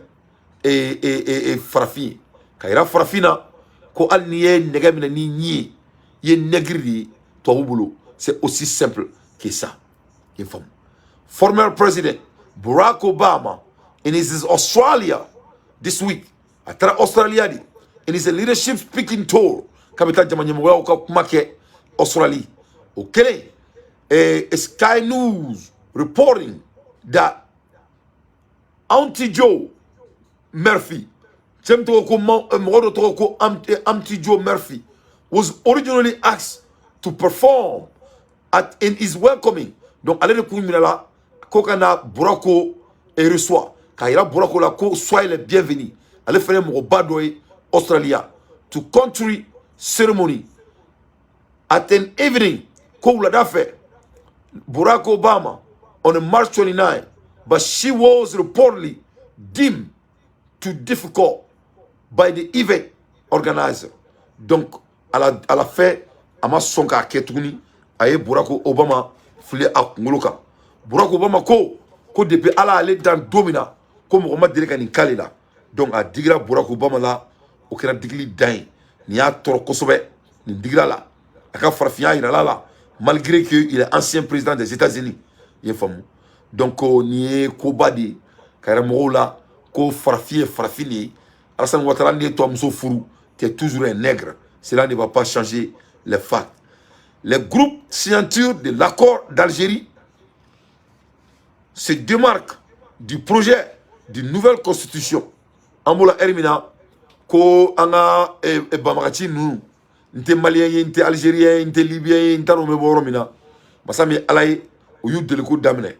farafin ye, ka yira farafin na ko hali n'i ye nɛgɛ minɛ ni ɲi ye, i ye nègre de ye tubabu bolo. C'est aussi simple que ça. I faamu? Former president Barack Obama In his Australia this week, a taara Australia de, in his leadership speaking tour, k'a bɛ taa jama ɲɛmɔgɔyaw ka kuma kɛ Australie. O kɛlen, Sky News reporting that Auntie Joe Murphy, cɛ min tɔgɔ ko mɔgɔ dɔ tɔgɔ ko Auntie Joe Murphy, was originally asked to perform at in his welcoming. Donc ale de kun minɛla ko ka na Barack reçoit, k'a yira Barack la ko soyez les bienvenus. Ale fɛnɛ ye mɔgɔba dɔ ye Australia. To country ceremony at an evening, ko wulada fɛ, Barack Obama on March 29, but she was reportedly deemed too difficult by the event organizer. Donc à la fin, a ma sɔn k'a kɛ tuguni. A ye Barack Obama fili a kunkolo kan. Barack Obama ko depuis Ala y'ale dan don min na, ko mɔgɔ ma deli ka nin k'ale la. Donc a digira Barack Obama la, o kɛra digili dan ye. Nin y'a tɔɔrɔ kosɛbɛ, nin digira la, a ka farafinya yirala la, malgré que il est ancien président des États-Unis. I ye faamu? Donc nin ye koba de ye ka yɛrɛ mɔgɔw la ko farafin ye farafin de ye. Alassane Ouattara, n'i ye tubabumuso furu, tu es toujours un nègre. Cela ne va pas changer les facts. Les groupes signatures de l'accord d'Algérie se démarquent du projet d'une nouvelle constitution. An b'o la ɛri min na, ko an ka banbagaci ninnu, n tɛ malien ye, n tɛ algérien ye, n tɛ libyen ye, n t'a dɔn n bɛ bɔ yɔrɔ min na. Masa min ye Ala ye, u y'u deliko daminɛ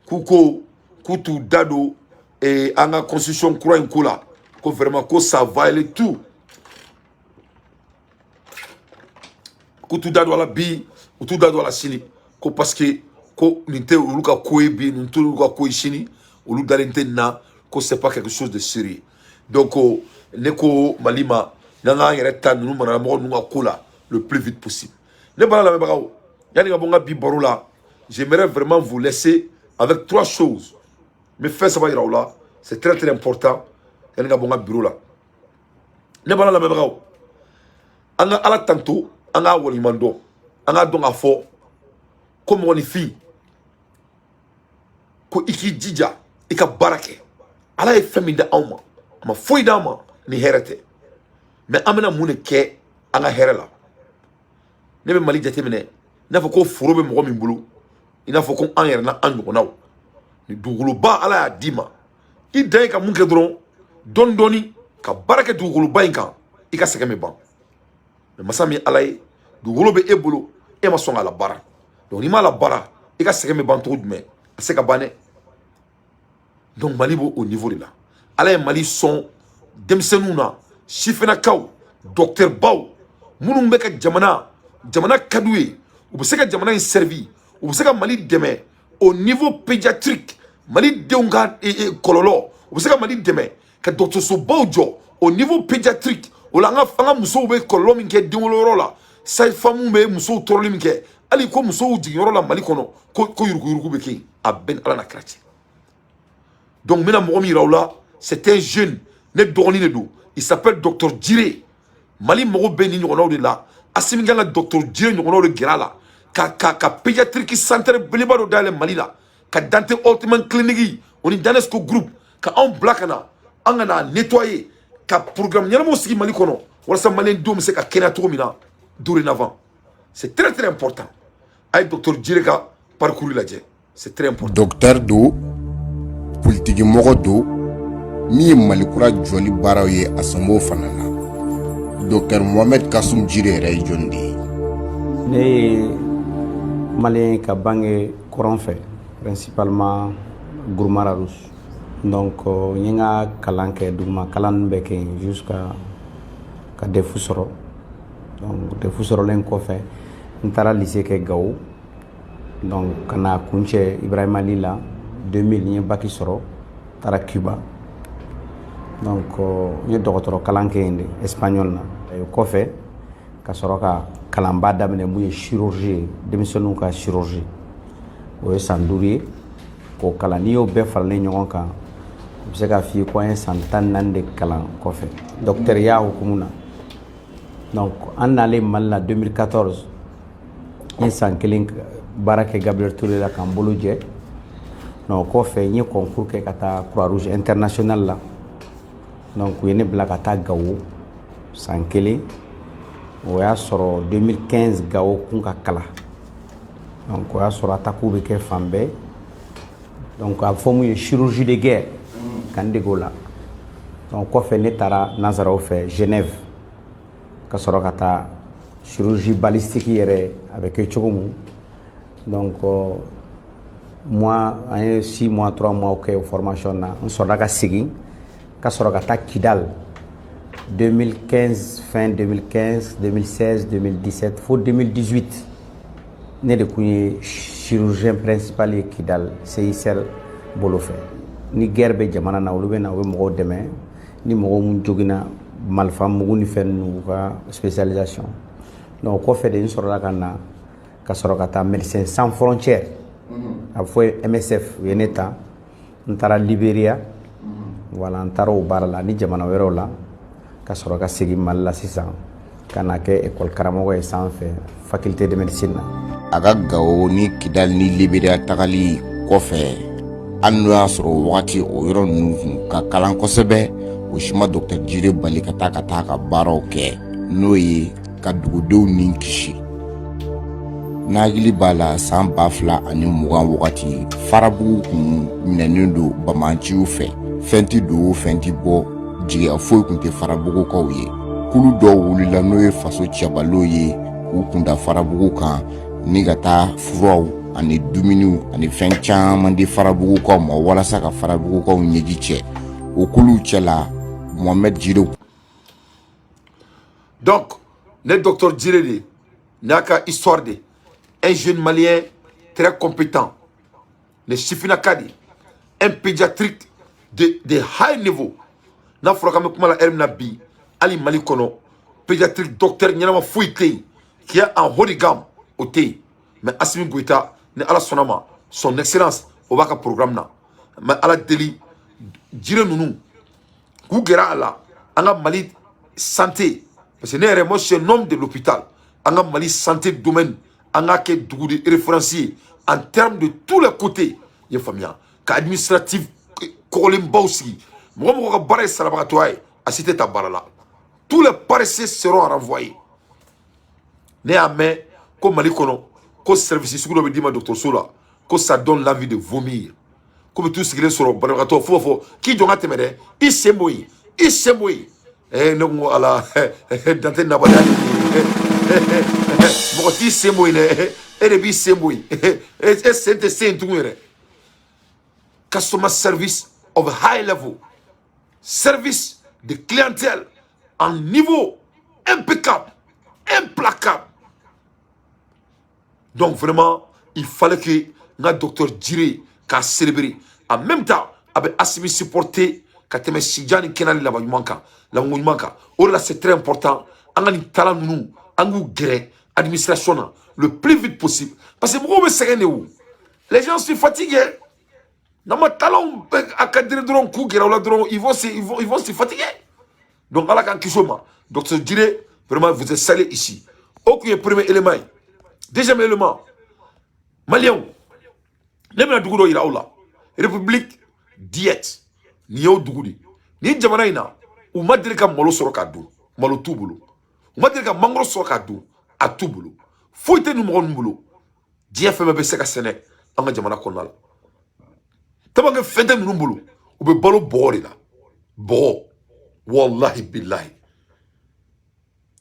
k'u ko k'u t'u da don an ka constitution kura in ko la, ko vraiment ko ça va aller tout, k'u t'u da don a la bi, u t'u da don a la sini, ko parce que ko nin tɛ olu ka ko ye bi, nin tɛ olu ka ko ye sini, olu dalen tɛ nin na, ko c'est pas quelque chose de sérieux. Donc ne ko Mali ma, n'an k'an yɛrɛ ta ninnu manaramɔgɔ ninnu ka ko la le plus vite possible. Ne bala lamɛnbagaw, yanni ka bɔ n ka bi baro la, j'aimerais vraiment vous laisser avec trois choses. N bɛ fɛn saba yira aw la, c'est très très important, yanni ka bɔ n ka bureau la. Ne bala lamɛnbagaw, an ka Ala tanto, an k'a waleɲuman dɔn, an k'a dɔn k'a fɔ ko mɔgɔninfin, ko i k'i jija i ka baara kɛ. Ala ye fɛn min di anw ma, a ma foyi d'an ma ni hɛrɛ tɛ. Mais an bɛna mun de kɛ an ka hɛrɛ la? Ne bɛ Mali jateminɛ i n'a fɔ ko foro bɛ mɔgɔ min bolo, i n'a fɔ ko an yɛrɛ na an ɲɔgɔnnaw ni dugukoloba Ala y'a d'i ma, i dan ye ka mun kɛ dɔrɔn? Dɔɔni dɔɔni ka baara kɛ dugukoloba in kan, i ka sɛgɛn bɛ ban. Mais masa min Ala ye, dugukolo bɛ e bolo, e ma sɔn k'a la baara. Donc n'i m'a la baara, i ka sɛgɛn bɛ ban cogo jumɛn? A se ka ban dɛ. Donc Mali b'o o niveau de la. Ala ye Mali sɔn denmisɛnninw na, sifinnakaw, docteur baw minnu bɛ ka jamana, jamana ka d'u ye, u bɛ se ka jamana in servi, u bɛ se ka Mali dɛmɛ au niveau pédiatrique, Mali denw ka kɔlɔlɔ, u bɛ se ka Mali dɛmɛ ka dɔgɔtɔrɔsobaw jɔ au niveau pédiatrique. O la, an ka musow bɛ kɔlɔlɔ min kɛ denwoloyɔrɔ la, sage-femme bɛ musow tɔɔrɔli min kɛ, hali ko musow jiginyɔrɔ la Mali kɔnɔ, ko yuruguyurugu bɛ kɛ yen, a bɛɛ ni Ala na kira cɛ. Donc n bɛna mɔgɔ min yira aw la, c'est un jeune, ne dɔgɔnin de don, il s'appelle docteur Djiré. Mali mago bɛ nin ɲɔgɔnnaw de la. Assimi kan ka docteur Djiré ɲɔgɔnnaw de gɛrɛ a la ka pédiatrique centre beleba dɔ dayɛlɛ Mali la, ka Dante Altman clinique o ni Danesco groupe ka anw bila ka na, an ka na nettoyer, ka programme ɲɛnamaw sigi Mali kɔnɔ walasa maliyɛn denw bɛ se ka kɛnɛya cogo min na dorénavant. C'est très très important. A ye docteur Djiré ka parcours lajɛ, c'est très important. Docteur don, politikimɔgɔ don, min ye Malikura jɔli baaraw ye, a sɔn b'o fana na. Docteur Mohamed Kassoum Djiré yɛrɛ ye jɔn de ye? Ne ye malien ka bange kɔrɔn fɛ, principalement Gourma Rharous. Donc n ye n ka kalan kɛ, duguma kalan ninnu bɛɛ kɛ yen jusqu'à ka DEF sɔrɔ. Donc DEF sɔrɔlen kɔfɛ, n taara lycée kɛ Gawo. Donc ka na kuncɛ Ibrahima Ly la 2000, n ye bac sɔrɔ, taara Cuba. Donc n ye dɔgɔtɔrɔ kalan kɛ yen de, espagnol na. O kɔfɛ, ka sɔrɔ ka kalanba daminɛ mun ye chirurgie ye, denmisɛnninw ka chirurgie. O ye san 5 ye k'o kalan. N'i y'o bɛɛ faralen ɲɔgɔn kan, u bɛ se k'a f'i ye ko an ye san 14 de kalan kɔfɛ dɔgɔtɔrɔya hukumu na. Donc an nalen Mali la 2014, n ye san 1 baara kɛ Gabriel Touré la k'an bolo jɛ. Donc o kɔfɛ, n ye concours kɛ ka taa Croix Rouge International la. Donc u ye ne bila ka taa Gawo san kelen. O y'a sɔrɔ 2015, Gawo kun ka kala. Donc o y'a sɔrɔ attaque bɛ kɛ fan bɛɛ. Donc a bɛ fɔ mun ye chirurgie de guerre, ka n dege o la. Donc kɔfɛ, ne taara nanzaraw fɛ Genève, ka sɔrɔ ka taa chirurgie balistique yɛrɛ, a bɛ kɛ cogo mun. Donc moi, an ye 6 mois, 3 mois kɛ o formation na. N sɔrɔla ka segin ka sɔrɔ ka taa Kidal 2015, fin 2015, 2016, 2017 fo 2018. Ne de kun ye chirurgien principal ye Kidal, CICR bolo fɛ. Ni guerre bɛ jamana na, olu bɛ na, u bɛ mɔgɔw dɛmɛ ni mɔgɔw mun joginna, marifa mugu ni fɛn ninnu, u ka spécialisation. Donc o kɔfɛ de, n sɔrɔla ka na ka sɔrɔ ka taa Médecins Sans Frontières, a bɛ fɔ MSF, u ye ne ta, n taara Libéria. Voilà, n taara o baara la ni jamana wɛrɛw la, ka sɔrɔ ka segin Mali la sisan, ka na kɛ école karamɔgɔ ye sanfɛ, faculté de médecine na. A ka Gawo ni Kidali ni Liberiya tagali kɔfɛ, hali n'o y'a sɔrɔ o wagati o yɔrɔ ninnu kun ka kalan kosɛbɛ, o si ma Docteur Jire bali ka taa ka baaraw kɛ, n'o ye ka dugudenw ni kisi. N'a hakili b'a la, san 2020 wagati, Farabugu kun minɛnen don bamanciw fɛ. Fɛn ti don, fɛn ti bɔ, jigiya foyi kun tɛ Farabugukaw ye. Kulu dɔw wulila, n'o ye faso cɛbaliw ye, k'u kunda Farabugu kan ni ka taa furaw ani dumuniw ani fɛn caman di Farabugukaw ma, walasa ka Farabugukaw ɲɛji cɛ. O kuluw cɛla, Mohamed Jire. Donc ne docteur Jire de n'a ka histoire de un jeune Malien très compétent, ne sifinnaka de, un pédiatrique de high niveau. N'a fɔra k'an bɛ kuma la heure min na bi, hali Mali kɔnɔ, pédiatrique docteur ɲɛnama foyi tɛ yen qui est en haut de gamme, o tɛ yen. Mais Assimi Goïta, ni Ala sɔnna ma, son excellence, o b'a ka programme na. Mais Ala deli, Jire ninnu k'u gɛrɛ a la, an ka Mali santé, parce que ne yɛrɛ, moi, je suis un homme de l'hôpital. An ka Mali santé domaine, an k'a kɛ dugu de référence ye en termes de tous les côtés. I ye faamuya, ka administratif kɔgɔlenbaw sigi. Mɔgɔ mɔgɔ ka baara ye sarabagatɔya ye, a si tɛ ta baara la. Tous les paresseux seront renvoyés. Ne y'a mɛn ko Mali kɔnɔ, ko service sugu dɔ bɛ d'i ma dɔgɔtɔrɔso la, ko ça donne l'envie de vomir, ko bɛ t'u sigilen sɔrɔ banabagatɔ fo fɔ k'i jɔ ka tɛmɛ dɛ, i sen bɔ yen, i sen bɔ yen. Ne ko ala dante nabaliya de ye. Mɔgɔ t'i sen bɔ yen dɛ, e de b'i sen bɔ yen. E sen tɛ se yen tugun yɛrɛ. Customer service of high level, service de clientèle en niveau impeccable, implacable. Donc vraiment, il fallait que n ka docteur Jire k'a célébrer. En même temps, a bɛ Assimi supporter ka tɛmɛ sijan ni kɛnɛya laban ɲuman kan, labanko ɲuman kan. O de la, c'est très important, an ka nin talan ninnu, an k'u gɛrɛ administration na le plus vite possible, parce que mɔgɔw bɛ sɛgɛn de. O les gens sont fatigués. N'an ma talanw encadrer dɔrɔn, k'u gɛrɛ u la dɔrɔn, ils vont se fatiguer. Donc Ala k'an kisi o ma. Docteur Jire, vraiment, vous êtes salué ici. O kun ye premier élément ye. Deuxième élément, Maliyɛnw, ne bɛna dugu dɔ yira aw la, République d'Haïti. Nin y'o dugu de. Nin jamana in na, u ma deli ka malo sɔrɔ k'a dun, malo t'u bolo. U ma deli ka mangoro sɔrɔ k'a dun, a t'u bolo. Foyi tɛ nin mɔgɔ ninnu bolo. Diɲɛ fɛn bɛɛ bɛ se ka sɛnɛ an ka jamana kɔnɔna la. Tabankɛ, fɛn tɛ ninnu bolo. U bɛ balo bɔgɔ de la, bɔgɔ. Wallahi billahi,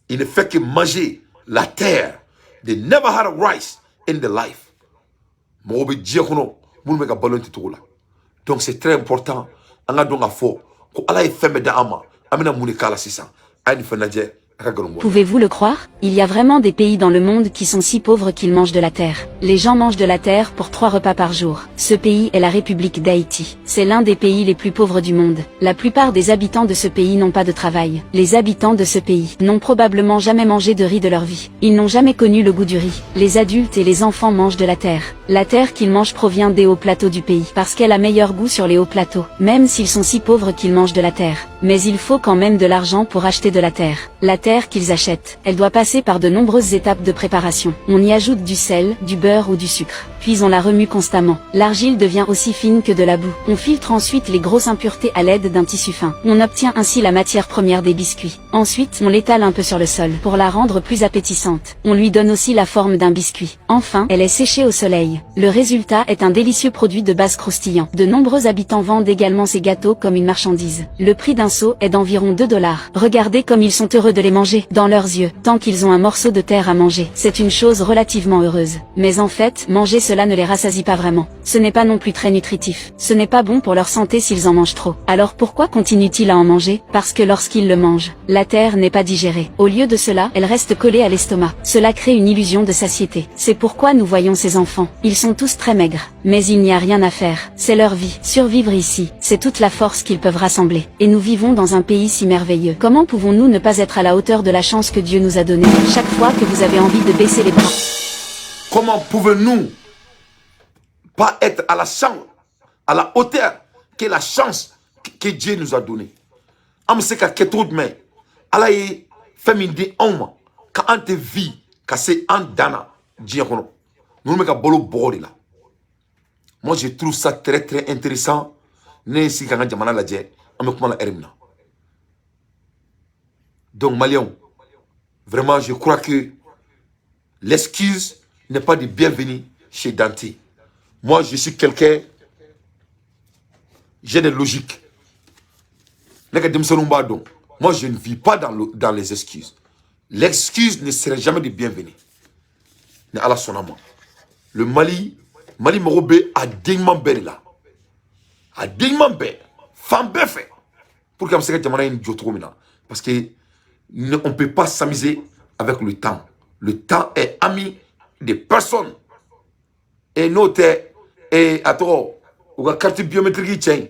il ne fait que manger la terre. They never had a rice in their life. Mɔgɔw bɛ diɲɛ kɔnɔ minnu bɛ ka balo in cogo la. Donc c'est très important, an ka dɔn k'a fɔ ko Ala ye fɛn bɛɛ da an ma. An bɛna mun de k'a la sisan? A ye nin fɛn lajɛ. Pouvez-vous le croire? Il y a vraiment des pays dans le monde qui sont si pauvres qu'ils mangent de la terre. Les gens mangent de la terre pour 3 repas par jour. Ce pays est la République d'Haïti. C'est l'un des pays les plus pauvres du monde. La plupart des habitants de ce pays n'ont pas de travail. Les habitants de ce pays n'ont probablement jamais mangé de riz de leur vie. Ils n'ont jamais connu le goût du riz. Les adultes et les enfants mangent de la terre. La terre qu'ils mangent provient des hauts plateaux du pays, parce qu'elle a meilleur goût sur les hauts plateaux. Même s'ils sont si pauvres qu'ils mangent de la terre. Mais il faut quand même de l'argent pour acheter de la terre. La terre terre qu'ils achètent. Elle doit passer par de nombreuses étapes de préparation. On y ajoute du sel, du beurre ou du sucre. Puis on la remue constamment. L'argile devient aussi fine que de la boue. On filtre ensuite les grosses impuretés à l'aide d'un tissu fin. On obtient ainsi la matière première des biscuits. Ensuite, on l'étale un peu sur le sol pour la rendre plus appétissante. On lui donne aussi la forme d'un biscuit. Enfin, elle est séchée au soleil. Le résultat est un délicieux produit de base croustillant. De nombreux habitants vendent également ces gâteaux comme une marchandise. Le prix d'un seau est d'environ 2 dollars. Regardez comme ils sont heureux de les manger. Dans leurs yeux, tant qu'ils ont un morceau de terre à manger, c'est une chose relativement heureuse. Mais en fait, manger cela ne les rassasie pas vraiment. Ce n'est pas non plus très nutritif. Ce n'est pas bon pour leur santé s'ils en mangent trop. Alors pourquoi continuent-ils à en manger? Parce que lorsqu'ils le mangent, la terre n'est pas digérée. Au lieu de cela, elle reste collée à l'estomac. Cela crée une illusion de satiété. C'est pourquoi nous voyons ces enfants. Ils sont tous très maigres. Mais il n'y a rien à faire. C'est leur vie. Survivre ici, c'est toute la force qu'ils peuvent rassembler. Et nous vivons dans un pays si merveilleux. Comment pouvons-nous ne pas être à la hauteur de la chance que Dieu nous a donnée? Chaque fois que vous avez envie de baisser les bras. Comment pouvons-nous pas être à la chance, à la hauteur que la chance que Dieu nous a donnée? An bɛ se ka kɛ cogo jumɛn? Ala ye fɛn min di anw ma ka an tɛ vi ka se an dan na diɲɛ kɔnɔ, ninnu bɛ ka balo bɔgɔ de la. Moi, je trouve ça très très intéressant. Ne ye sigi ka n ka jamana lajɛ, an bɛ kuma la heure min na. Donc Maliens, vraiment, je crois que l'excuse n'est pas de bienvenue chez Dante. Moi, je suis quelqu'un, j'ai des logiques. Ne ka denmisɛnninw b'a dɔn. Moi, je ne vis pas dans les excuses. L'excuse ne serait jamais de bienvenue. Ni Ala sɔnna ma, le Mali, Mali mago bɛ a den ɲuman bɛɛ de la, a den ɲuman bɛɛ, fan bɛɛ fɛ, pour que an bɛ se ka jamana in jɔ cogo min na, parce que on ne peut pas s'amuser avec le temps. Le temps est ami de personne. Et n'o tɛ, a tɔgɔ, u ka carte biométrique cɛ in,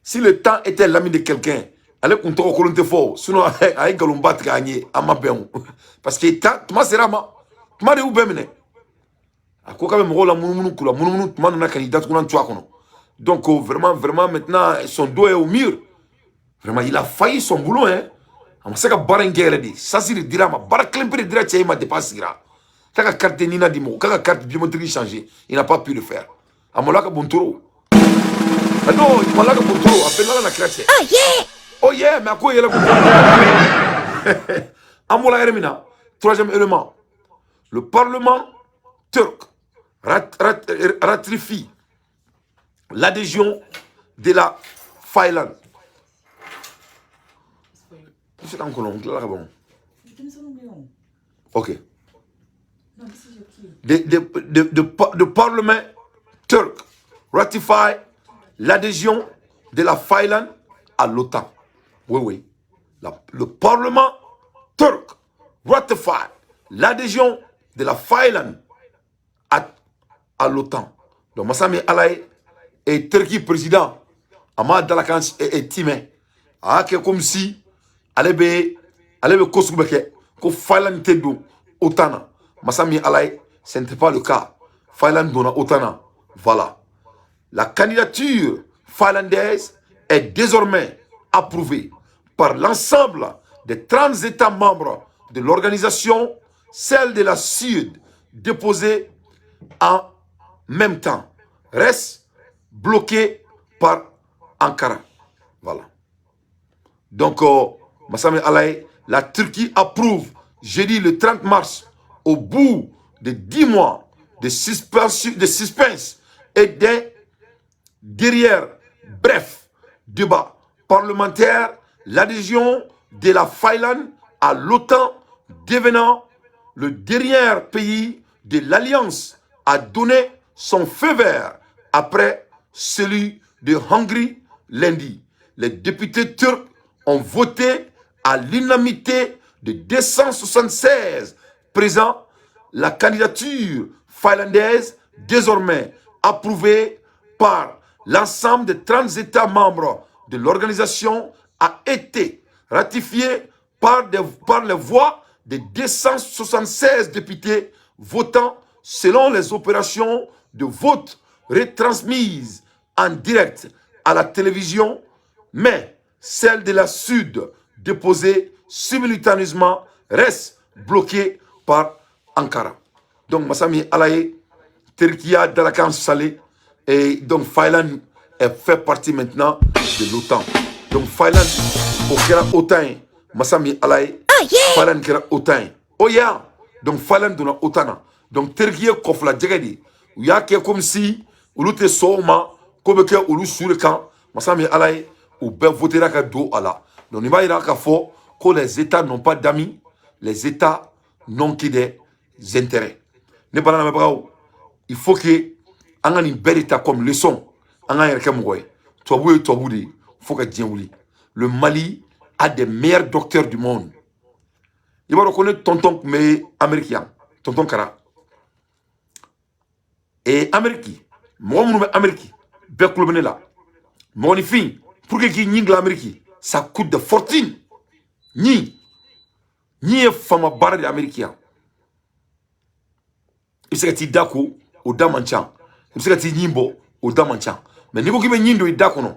si le temps était l'ami de quelqu'un, ale kun tɔgɔ kolon tɛ fɔ o. Sinon a ye nkalonba tigɛ an ye, an ma bɛn o, parce que tuma sera a ma, tuma de y'u bɛɛ minɛ. A ko k'a bɛ mɔgɔw la munumunu k'u la munumunu, tuma nana ka n'i datugulan tu a kɔnɔ. Donc vraiment, vraiment, maintenant son dos est au mur. Vraiment, il a failli son boulot, hein. A ma se ka baara in kɛ yɛrɛ de. Sasi de dira a ma, baara kelen pe de dira cɛ in ma depuis a sigira, k'a ka carte NINA di mɔgɔ, k'a ka carte biométrique changer. Il n'a pas pu le faire. A maloya ka bon trop. Ah non, maloya ka bon trop. A bɛɛ n'Ala na kira cɛ. Oh yeah, oh yeah. Mais a ko yɛlɛ ko an bɔra yɛrɛ min na. Troisième élément, le parlement turc ratifie l'adhésion de la Finlande. I bɛ se k'an kɔnɔ, n tilala ka ban. Ok. De parlement turc ratifie l'adhésion de la Finlande à l'OTAN. Oui, oui. Le parlement turc ratifie l'adhésion de la Finlande à l'OTAN. Donc, masa min Ala ye et Turquie président, a m'a dalakan timɛ, a y'a kɛ comme si ale bɛ ko sugu bɛɛ kɛ ko Finlande tɛ don OTAN na. Masa min Ala ye, ce n'était pas le cas. Finlande donna OTAN na. Voilà. La candidature finlandaise est désormais approuvée par l'ensemble des 30 États membres de l'organisation, celle de la Suède, déposée en même temps, reste bloquée par Ankara. Voilà. Donc, masa min Ala ye, la Turquie approuve jeudi le 30 mars, au bout de 10 mois de suspense et d'un derrière, bref, débat parlementaire, l'adhésion de la Finlande à l'OTAN, devenant le dernier pays de l'Alliance à donner son feu vert après celui de Hongrie lundi. Les députés turcs ont voté à l'unanimité de 276 présents la candidature finlandaise, désormais approuvée par l'ensemble des 30 États membres de l'organisation, a été ratifiée par les voix de 276 députés votant selon les opérations de vote retransmises en direct à la télévision, mais celle de la Suède déposée simultanément. reste bloquée par Ankara. Donc masa min Ala ye, Turquie y'a dalakan salé et donc Finlande fait partie maintenant de l'OTAN. Donc Finlande o kɛra OTAN ye. Masa min Ala ye, Finlande kɛra OTAN ye. Oh yeah. Donc Finlande donna OTAN na. Donc Turquie ye kɔfila jɛgɛ de ye. U y'a kɛ comme si olu tɛ sɔn o ma, ko bɛ kɛ olu su de kan. Masa min Ala ye, u bɛɛ votera ka don a la. Donc nin b'a yira k'a fɔ ko les États n'ont pas d'amis, les États n'ont que des intérêts. Ne bala lamɛnbagaw, il faut que an ka nin bɛɛ de ta comme leçon, an k'an yɛrɛ kɛ mɔgɔ ye. Tubabu ye tubabu de ye fo ka diɲɛ wuli. Le Mali a des meilleurs docteurs du monde. I b'a dɔn ko ne tonton tun bɛ Amérique yan, tonton Kara. Et Amérique, mɔgɔ minnu bɛ Amérique bɛɛ kulo bɛ ne la. Mɔgɔninfin, pour que k'i ɲin dilan Amérique, ça coûte de fortune. Ɲin ɲin ye faama baara de ye Amérique yan. I bɛ se ka t'i da ko, o da man ca. I bɛ se ka t'i ɲin bɔ, o da man ca. Mais n'i ko k'i bɛ ɲin don i da kɔnɔ,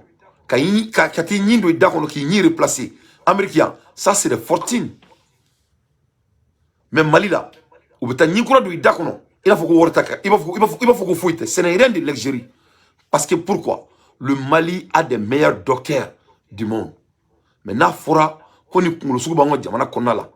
ka ɲin ka t'i ɲin don i da kɔnɔ, k'i ɲin replacer Amérique yan, ça c'est des fortunes. Mais Mali la, u bɛ taa ɲin kura don i da kɔnɔ, i b'a fɔ ko wari ta kan, i b'a fɔ ko foyi tɛ. Ce n'est rien de luxury. Parce que pourquoi? Le Mali a des meilleurs docteurs du monde. Mais n'a fɔra ko ni kunkolo sugu b'an ka jamana kɔnɔna la,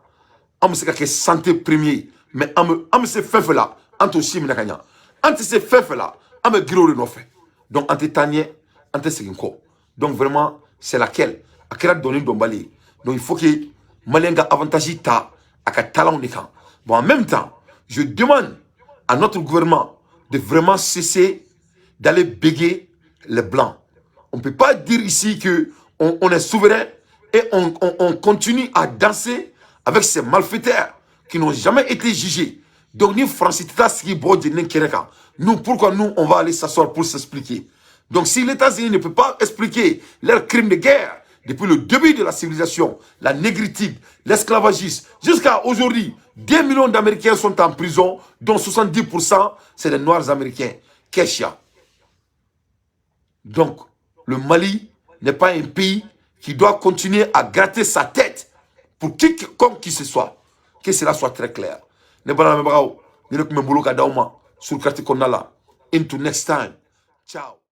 an bɛ se ka kɛ santé premier, mais an bɛ se fɛn fɛn la, an t'o si minɛ ka ɲa. An tɛ se fɛn fɛn la, an bɛ girin o de nɔfɛ. Donc an tɛ taa ɲɛ, an tɛ segin kɔ. Donc vraiment, c'est laquelle a kɛra dɔnni dɔnbali ye. Donc il faut que Malien ka avantage ta a ka talent de kan. Bon, en même temps, je demande à notre gouvernement de vraiment cesser d'aller béguer les Blancs. On ne peut pas dire ici que on est souverain et on continue à danser avec ces malfaiteurs qui n'ont jamais été jugés. Donc, ni Francis tɛ sigi bɔ jeninen kɛnɛ kan, nous, pourquoi nous, on va aller s'asseoir pour s'expliquer? Donc, si les États-Unis ne peuvent pas expliquer leurs crimes de guerre depuis le début de la civilisation, la négritude, l'esclavagisme, jusqu'à aujourd'hui, 2 millions d'Américains sont en prison, dont 70% c'est des Noirs américains. Kesha. Donc, le Mali n'est pas un pays qui doit continuer à gratter sa tête pour quiconque qui ce soit. Que cela soit très clair. Ne bala lamɛnbagaw, ni ne tun bɛ n bolo ka d'aw ma sur carte kɔnɔna la. Into next time. Ciao.